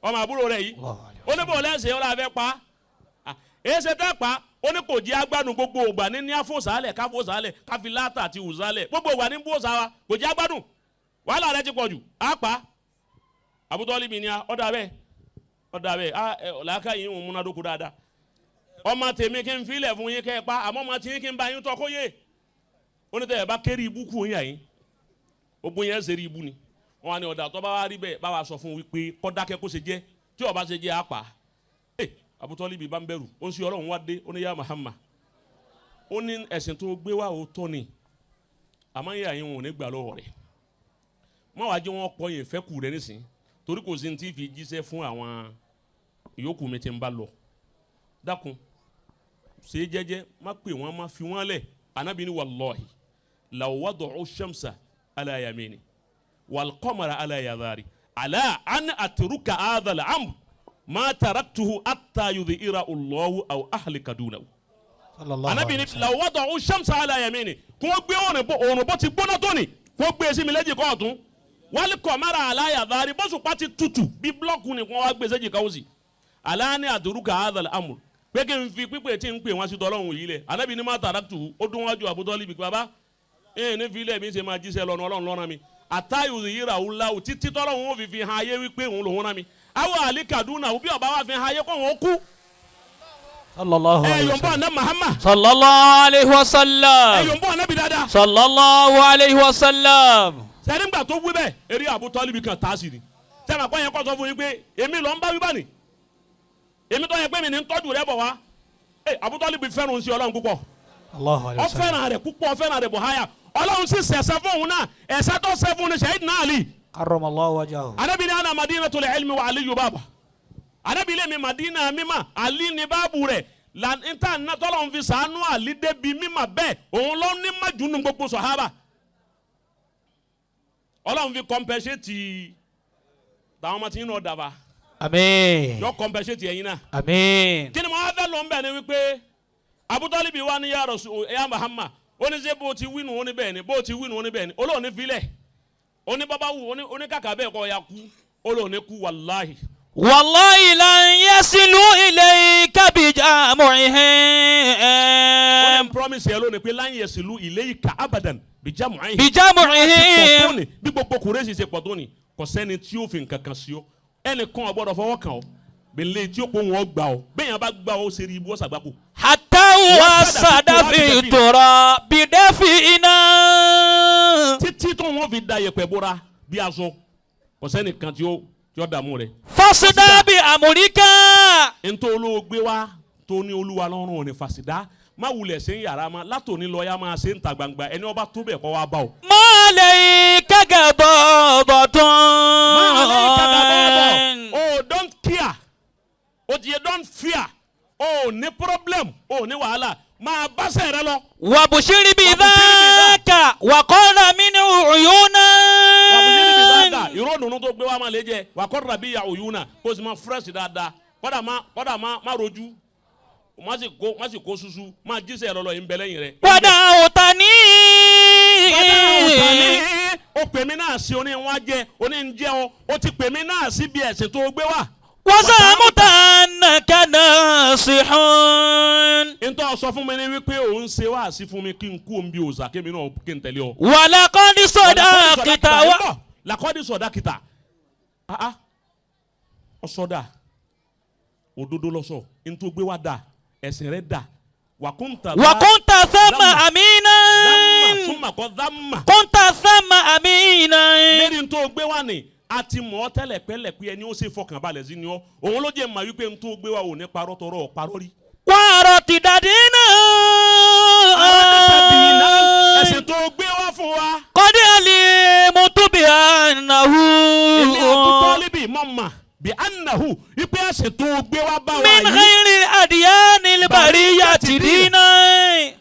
ọmọ àbúrò rẹ̀ yìí. Ó ní bò lẹ́sẹ̀ ó la fẹ́ pa èyí ṣe tẹ́ pa. Ó ní kò jẹ́ agbádùn gbogbo ògbà ní àfòsálẹ̀ káfòsálẹ̀ káfíláàtà àti ùsálẹ̀, gbogbo ògbà ní bóòsà wa kò jẹ́ agbádùn, wàhálà rẹ ti pọ̀ jù á pa. Abu Talib ni ọ̀dà bẹ́ẹ̀ ọ̀dà bẹ́ẹ̀ á làákà yìí ń múnádóko dáadáa. Ọmọ tèmi kí n filẹ̀ fún yín kẹ́ ẹ pa, àmọ́ ọmọ tí yín kí n bá yín tọ́ kó yé. Ó ní tẹ́ ẹ bá kéré ibú kú yín àyín, ogun yẹn ṣe rí ibú ni. Wọn wá ní ọ̀dà tó bá wá rí bẹ́ẹ̀ bá wa sọ fún wípé kó dákẹ́ kó ṣe jẹ́, tí ó bá ṣe jẹ́ á pa. Abu Talib bá ń bẹ̀rù, ó ń ṣe Ọlọ́run wá dé, ó ní ya Muhammad, ó ní ẹ̀sìn tó gbé wá òótọ́ ni, àmọ́ yín àyín wọn ò ní gbà lọ́wọ́ rẹ̀. Má wàá jẹ́ wọn pọ̀ yẹn fẹ́ kù rẹ̀ nísìn, torí kò sí ní tí fi jíṣẹ́ fún àwọn ìyókù mi tí ń bá lọ. Dákun ṣe é jẹ́jẹ́, má pè wọ́n, má fi wọ́n lẹ̀. Ànábì ní wallahi law wada'u shamsa ala yamini wal qamara ala yadhari ala an atruka hadha al-amr ma taraktuhu hatta yudhira Allahu aw ahlika dunahu. Ànábì ní law wada'u shamsa ala yamini, kó gbé òòrùn bó ti gbóná tó ni, kó gbé sí mi lẹ́jì kọ́ ọ̀tún, wal qamara ala yadhari, bóṣùpá ti tutù bí búlọ́ọ̀kù ni kó wá gbé sẹ́jì káwọ́sì. Ala ní atruka hadha al-amr, pé kí n fi pípé tí n pè wọ́n sí tọ́lọ́hún yìí lẹ̀. Ànábì ní má taraktuhu, ó dún wájú Abu Talib bàbá ẹ̀ ní filẹ̀ mi ṣe máa jíṣẹ́ lọ́nà Ọlọ́run lọ́nà mi àtàyò yìíra òun láwù títí tọ́lọ́hún ó fi hàn ayé wípé òun lòún rán mi. Àwọn àlìkàdúnà òbí ọba wa fi hàn ayé kó òun kú. Sallallahu Ẹ alayhi wa yòǹbọ̀ sallam. àná Muhammad. Sallallahu alayhi wa Ẹ sallam. yòǹbọ̀ ànábì dáadáa. Sallallahu alayhi wa sallam. Sẹ́ni gbà tó wí bẹ́ẹ̀ eré Abu Talib kan tá a sì ni. Sẹ́ni àpá yẹn kọ́ sọ fún yín pé èmi lọ ń bá wí bá ní. Èmi tó yẹ pé mi ní ń tọ́jú rẹ bọ̀ wá. Ẹ Abu Talib fẹ́ràn sí Ọlọ́run púpọ̀. Allahu alayhi Ó wa sallam. fẹ́ràn rẹ̀ púpọ̀, ó fẹ́ràn rẹ̀ bọ̀ háyà. Ọlọ́run sì sẹ̀sẹ̀ fún òun náà, ẹ̀sẹ̀ tó sẹ́ fún ni Sayyidina Ali. Karramallahu wajhahu. Ànábì ní ana madinatul ilmi wa Aliyu baba. Ànábì lé mi Madina mímà, Ali ní báàbù rẹ̀. Níta tọ́lọ́run fi sàánú Ali débi mímà bẹ́ẹ̀, òun ló ní májúnú gbogbo sọ̀hábà. Ọlọ́run fi compensate tàwọn ọmọ tí ń nà dàbà. Àmín. Yọ compensate ẹ̀yin náà. Àmín. Kí ni mo wá fẹ́ lọ ń bẹ̀ ni wípé Abu Talib wa ní ya Rasul ya Muhammad, ó ní ṣe bó ti wínú ó ní bẹ́ẹ̀ ni, bó ti wínú ó ní bẹ́ẹ̀ ni, olóò ní filẹ̀, ó ní bàbá wù, ó ní kàkà bẹ́ẹ̀ kọ́ ya kú, olóò ní kú wàláhì. Wallahi lan yasilu ilayka Ó ní bijamu'ihim. promise yẹn lónìí pé lan yasilu ilayka abadan bijamu'ihim. Bijamu'ihim. Bí gbogbo Kùrẹ́ṣì ṣe pọ̀ tó ni, kò sẹ́ni tí ó fi nǹkan kan sí ọ, ẹnì kan ò gbọ́dọ̀ fọwọ́ kàn ọ́, bẹ̀lẹ́ tí ó kó wọn gbà ọ́, bẹ́ẹ̀ yẹn bá gbà ọ́ ó ṣe rí ibú ọ̀sàgbákò. Hatta wasada fi turabi dafina. Títí tó wọn fi da yẹ̀pẹ̀ bóra bí aṣọ, kò sẹ́ni kan tí ó dààmú rẹ̀. Fasida bi amurika. Ntọ́ olówó gbé wá tó ní olúwa lọ́rùn òní fàṣídá má wulẹ̀ ṣe ń yàrá ma látòní lọ ya máa ṣe ń ta gbangba ẹni ọba tó bẹ̀ kọ́ wa bá o. Ma alayka gadabatun. Má alayka gadabatun. Oh, don't care, o ti yẹ don't fear, o ní problem, o ní wàhálà, máa bá sẹ̀ rẹ lọ. Wabshir bidhaka wa qala minhu uyuna. Wabshir bidhaka, ìró dùnú tó gbé wá máa lè jẹ wà kọ́ rabi ya uyuna, kó o sì máa fresh dáadáa, kọ́dà má rojú, má sì kó susu, má jíṣẹ́ rẹ lọ yìí ń bẹ lẹ́yìn rẹ. Wada'utani. Wada'utani. Ó pè mí náà sí oní wá jẹ oní ń jẹ ọ, ó ti pè mí náà sí bí ẹ̀sìn tó gbé wá. Wazamuta annaka nasihun. Ntọ́ sọ fún mi ní wípé òun ṣe wá sí fún mi kí n kú òun bí òòsà kémi náà kí n tẹ̀lé ọ. Walaqad sadaqta wa. Làkọ́dí sọ̀dákìtà. Ọsọdà òdodo lọsọ ntó gbé wa dà ẹsìn rẹ dà wàkúntà وكنت ثم أمينا dámà súnmà kọ́ dámà كنت ثم أمينا lérí ntó gbé wa ni a ti mọ̀ ọ́ tẹ́lẹ̀ pẹ́lẹ̀ pé ẹni ó ṣe fọkànbalẹ̀ sí ni ọ́ òun ló jẹ́ màá wípé ntó gbé wa ò ní parọ́ tọrọ ọ̀ parọ́ rí. وارتدادنا ẹ̀sìn tó gbé wá fún wa. قد علمت بأنه èmi àbútọ́líbì mọ̀ mà bí anahu wípé ẹ̀sìn tó gbé wá bá wa من yìí. غير الأديان البرية دينا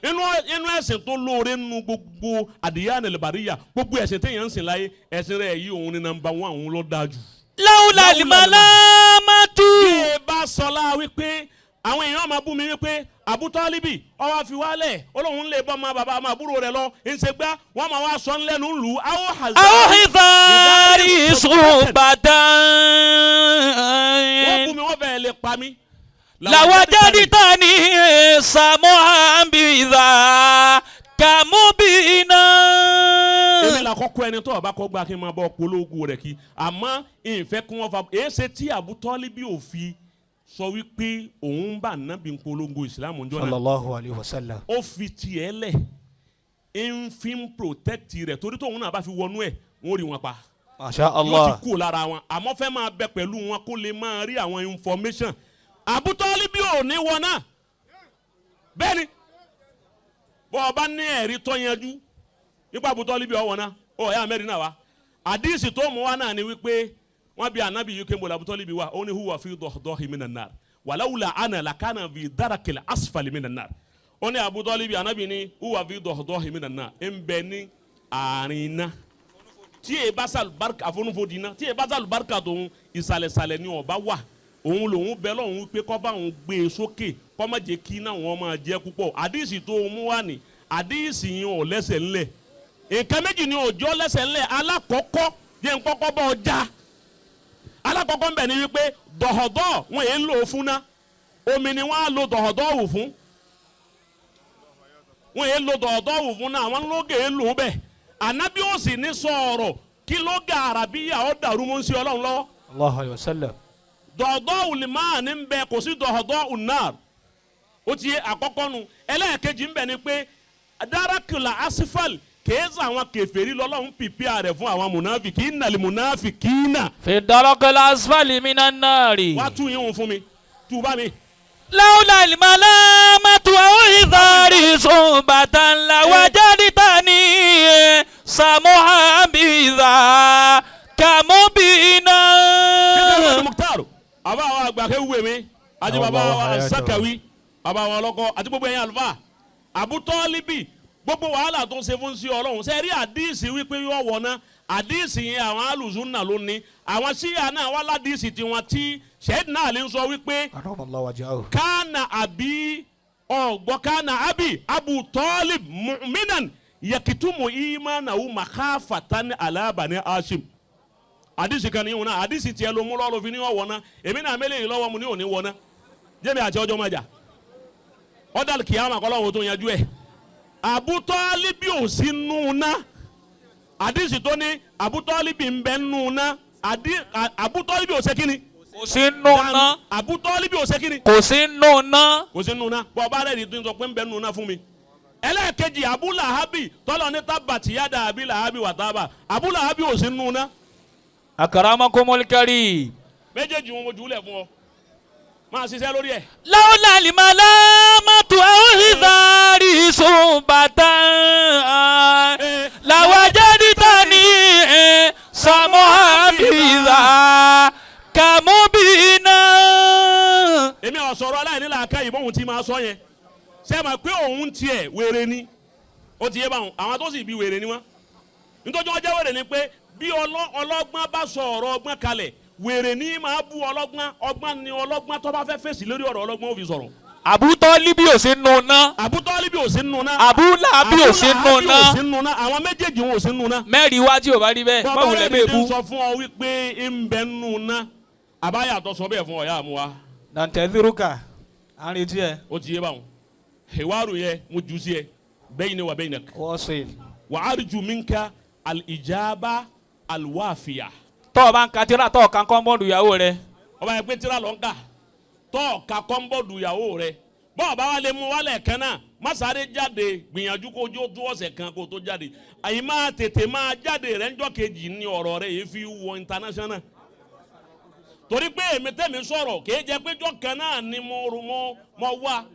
inú ẹ̀sìn tó lóore nu gbogbo àdìyàn ẹlẹ́bàríyà gbogbo ẹ̀sìn téèyàn ń sìn láyé ẹ̀sìn rẹ̀ yìí òun ni nọ́mbà wán òun ló dáa jù. لولا الملامة bí ẹ bá sọlá wípé àwọn èèyàn máa bú mi wípé àbútọ́líbì ọwọ́ àfi wálẹ̀ olóhùn lè bọ́ ọmọ bàbá ọmọ àbúrò rẹ̀ lọ ńṣe gbá wọ́n máa wá sọ ńlẹ́nu lù ú. أو حذار صحبة wọ́n bú mi wọ́n fẹ́ẹ́ lè pa mí. لوجدتني سمعا بذاك مبينا èmi là kọ́kọ́ ẹni tó ọba kọ́ gba kí n máa bọ́ polówó rẹ̀ kí àmọ́ ìfẹ́ kí wọ́n fa èéṣe tí àbútọ́líbì ò fi sọ wípé òun bá nábì ń polongo ìsìlámù ńjọ́ náà Sallallahu alayhi wa sallam. ó fi tiẹ̀ lẹ̀ ń fi ń protect rẹ̀ torí tóun náà bá fi wọnú ẹ̀ wọ́n rí wọn pa Masha yóò ti Allah. kú lára wọn àmọ́ fẹ́ máa bẹ pẹ̀lú wọn kó lè máa rí àwọn information àbútọ́líbì ò ní wọn náà bẹ́ẹ̀ ni bọ́ ọ bá ní ẹ̀rí tó yanjú nípa àbútọ́líbì ọ̀wọ́n náà ó ẹ̀yà mẹ́rin náà wá àdíìsì tó mú wá náà ni wípé wọ́n bí anabi yìí kémo làbútọ́líbì wá ó ní huwa fi dọ̀dọ̀hì minan nar wàláwùlà àná làkàna fi dárakìlì asfali minan nar ó ní àbútọ́líbì anabi ní huwa fi dọ̀dọ̀hì minan nar ń bẹ ní àárín iná tí e bá sàlùbáríkà àfonúfodì iná tí e bá sàlùbáríkà tòun ìsàlẹ̀sàlẹ̀ ni ọba wà òun lòun bẹ lọ́hùn pé kọ́ bá òun gbé e sókè kọ́ má jẹ́ kí iná wọn máa jẹ́ púpọ̀ àdíìsì tó mú wá ní àdíìsì yẹn ò lẹ́sẹ̀ ńlẹ̀ nǹkan méjì ni òjò lẹ́sẹ̀ ńlẹ̀ alákọ̀ọ́kọ́ yẹn kọ́kọ́ bọ́ ọjà alákọ̀ọ́kọ́ ń bẹ̀ ni wípé dọ̀họ̀dọ̀ wọn èé lò ó fún ná omi ni wọ́n á lo dọ̀họ̀dọ̀ wù fún wọn èé lo dọ̀họ̀dọ̀ wù fún náà àwọn lóge èé lò ó bẹ́ẹ̀ ànábì ó sì ní sọ̀rọ̀ kí lóga àràbíyà ó dàrú mọ́ ń sí ọlọ́run lọ́wọ́ Allahu alayhi wa sallam. dọ̀ọ̀dọ̀ òlìmáà ní bẹ kò sí dọ̀ọ̀dọ̀ ònàr ó ti yé àkọ́kọ́ nu ẹlẹ́ẹ̀kejì ń bẹ ni pé dárákìlà asifal kèézà àwọn kèfèrí lọ́lọ́run pìpìà rẹ̀ fún àwọn mùnáfìkì ìnàlì mùnáfìkì náà في الدرك الأسفل من النار wá tú yín òun fún mi tú bá mi. لولا الملامة أو إظهار صحبة لوجدتني سمعا بذاك مبينا kíkẹ́ muktaru àbá àwọn àgbà kéwúwe mi àti bàbá wa sakawi bàbá wa ọlọ́kọ àti gbogbo ẹ̀yin àlùfáà àbútọ́líbì gbogbo wàhálà tó ń ṣe fún sí ọlọ́run ṣe rí àdíìsì wípé yóò wọ̀ ná àdíìsì yẹn àwọn alùsùn náà ló ní àwọn síyà náà wà ládìísì tiwọn tí sẹ́ẹ̀dì náà lè ń sọ wípé Karramallahu wajhahu. kánà àbí ọ̀gbọ́ kánà àbí Abu Talib mu'minan yakitumu imanahu makhafatan ala bani Hashim àdìsí kan ní ìhun náà àdìsí tiẹ̀ ló mú lọ́wọ́ fi ní ọ̀wọ́ náà èmi náà mẹ́lẹ̀ yìí lọ́wọ́ mu ní òní wọ náà jẹ́mi àti ọjọ́ máa jà ọ̀dàlù kìyàmà kọ́ lọ́wọ́ tó yanjú ẹ̀ Àbútọ́líbì ò sí nù ná àdìsí tó ní Àbútọ́líbì ń bẹ nù ná Àbútọ́líbì ò ṣe kíni kò sí nù ná Àbútọ́líbì ò ṣe kíni kò sí nù ná kò sí nù ná bọ́ ọba rẹ̀ ní tó ń sọ pé ń bẹ nù ná fún mi ẹlẹ́ẹ̀kejì Abu Lahabi tọ́lọ̀ ní tábà tìyádà Abi Lahabi wà tábà Abu Lahabi ò sí nù ná akramakumul karim. méjèèjì wọn mo jù ú lẹ̀ fún ọ máa ṣiṣẹ́ lórí ẹ̀. لولا الملامة أو إظهار صحبة لوجدتني سمعا بذاك مبينا èmi ò sọ̀rọ̀ aláìní làákà yìí bóun ti máa sọ yẹn ṣé ẹ mọ̀ pé òun tiẹ̀ wèrè ni ó ti yé báwọn àwọn tó sì bí wèrè ni wọ́n nítorí wọ́n jẹ́ wèrè ni pé bí ọlọ́gbọ́n bá sọ ọ̀rọ̀ ọgbọ́n kalẹ̀ wèrè ni máa bú ọlọ́gbọ́n ọgbọ́n ni ọlọ́gbọ́n tó bá fẹ́ fèsì lórí ọ̀rọ̀ ọlọ́gbọ́n ó fi sọ̀rọ̀. Àbútọ́líbì ò sí nù ná Àbútọ́líbì ò sí nù ná Àbúlàábì ò sí nù Àbúlàábì ná ò sí nù ná àwọn méjèèjì wọn ò sí nù ná. mẹ́rin wá tí ò bá rí bẹ́ẹ̀ báwo lẹ́ bẹ́ẹ̀ rẹ̀ bú. ní sọ fún ọ wípé ń bẹ nù ná àbáyàtọ̀ sọ bẹ́ẹ̀ fún ọ̀yá àmúwa Nantadhiruka. À ń retí ẹ. ó ti yé báwọn ìwárò yẹ mo jù sí ẹ bẹ́yìn ni wà bẹ́yìn náà Wọ́sìl. wà á rí ju minka alìjábá alwáfíà tọ́ ọ bá ń ka tíra tọ́ ọ kan kọ́ńbọ́ọ̀dù ìyàwó rẹ. Ọba yẹn pé tíra lọ ń kà tọ́ ka kọ́ńbọ̀dù ìyàwó rẹ bọ́ọ̀ bá wa lè mú wálẹ̀ kan náà má sáré jáde gbìyànjú kó jó tó ọ̀sẹ̀ kan kó tó jáde àyè máa tètè máa jáde rẹ ńjọ́ kejì ní ọ̀rọ̀ rẹ yìí fi wọ international torí pé èmi tẹ̀mí sọ̀rọ̀ kì í jẹ́ pé jọ́ kan náà ni mo rò mọ́ wá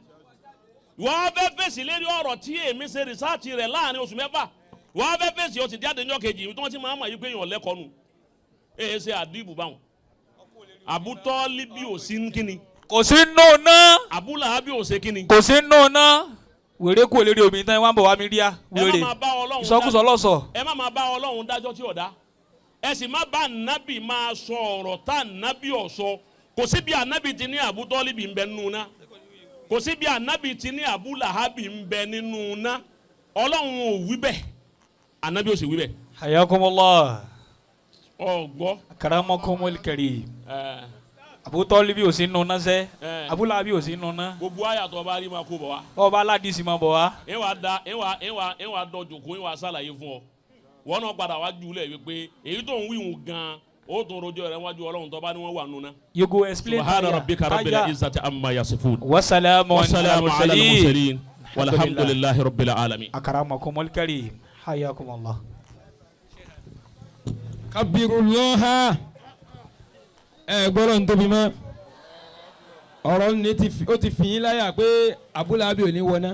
wọ́n fẹ́ fèsì lérí ọ̀rọ̀ tí èmi ṣe rìsáàtì rẹ̀ láàrin oṣù mẹ́fà wọ́n fẹ́ fèsì ó sì jáde ńjọ́ kejì tí wọ́n ti máa mọ̀ yí pé èèyàn lẹ́kọ̀ọ́ nù èyí ṣe àdìbò báwọn Àbútọ́líbì ò sí ń kíni Kò sí nù ná. Àbúlàhábì ò ṣe kíni. Kò sí nù ná. Wèrè kú òlérí obìnrin tán wọ́n bọ̀ wá mi rí a. Ẹ má Wèrè. máa bá Ọlọ́run Ìsọkúsọ lọ́sọ̀. ẹ má máa bá Ọlọ́run dájọ́ tí ò dá ẹ sì má bá nábì máa sọ ọ̀rọ̀ tá nábì ò sọ kò sí bí ànábì ti ní Àbútọ́líbì ń bẹ nínú ná kò sí bí ànábì ti ní Àbúlàhábì ń bẹ nínú ná Ọlọ́run ò wí bẹ́ẹ̀ ànábì ò sì wí bẹ́ẹ̀. Hayakumullah. Ọ̀gbọ́. Akaramakumul karim. Àbútọ́líbì ò sí nù ná sẹ́. Àbúlàhábì ò sí nù ná. Gbogbo àyàtọ̀ bá rí máa kó bọ̀ wá. Ọba aládìsí máa bọ̀ wá. Ẹ wàá da ẹ wàá ẹ wàá ẹ wàá dọ jòkó ẹ wàá sàlàyé fún ọ wọn náà padà wá jùlẹ wípé èyí tó ń wíwùn gan ó tún rojọ́ rẹ̀ wájú Ọlọ́run tó bá ní wọ́n wà nùnà. You go explain. Subhana rabbika rabbil izzati amma yasifun. Wasalaamu Wasalaamu ala al-mursalin walhamdulillahi rabbil alamin. Akaramakumul karim. Hayakumullah. Kabirullah ẹ gbọ́dọ̀ ń tóbi mọ́ ọ̀rọ̀ ní ó ti fi yín láyà pé Abúlábì ò ní wọná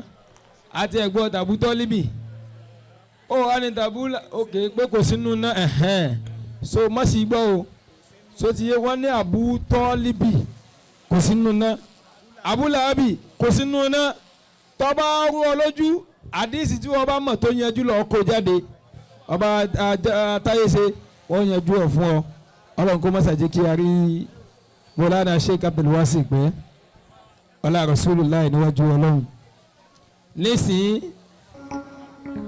àti ẹ̀gbọ́n Tàbútọ́líbì ó wà ní tàbúlà òkè pé kò sínú ná ẹ̀hẹ́n so má sì gbọ́ o so ti yé wọ́n ní Àbútọ́líbì kò sínú ná Abúlábì kò sínú ná tọ́ba rú ọ lójú àdísì tí wọ́n bá mọ̀ tó yanjú lọ kó jáde ọba táyé ṣe wọ́n yanjú ọ̀ fún ọ Ọlọ́run kó mọ́sá jẹ́ kí a rí Mọ́lánà Sheikh Abdulwasi pé ọlá Rasulullah níwájú Ọlọ́run nísìnyí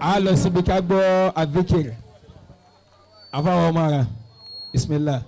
a lọ síbi ká gbọ́ adhikir àfáwọn ọmọ ara bismillah.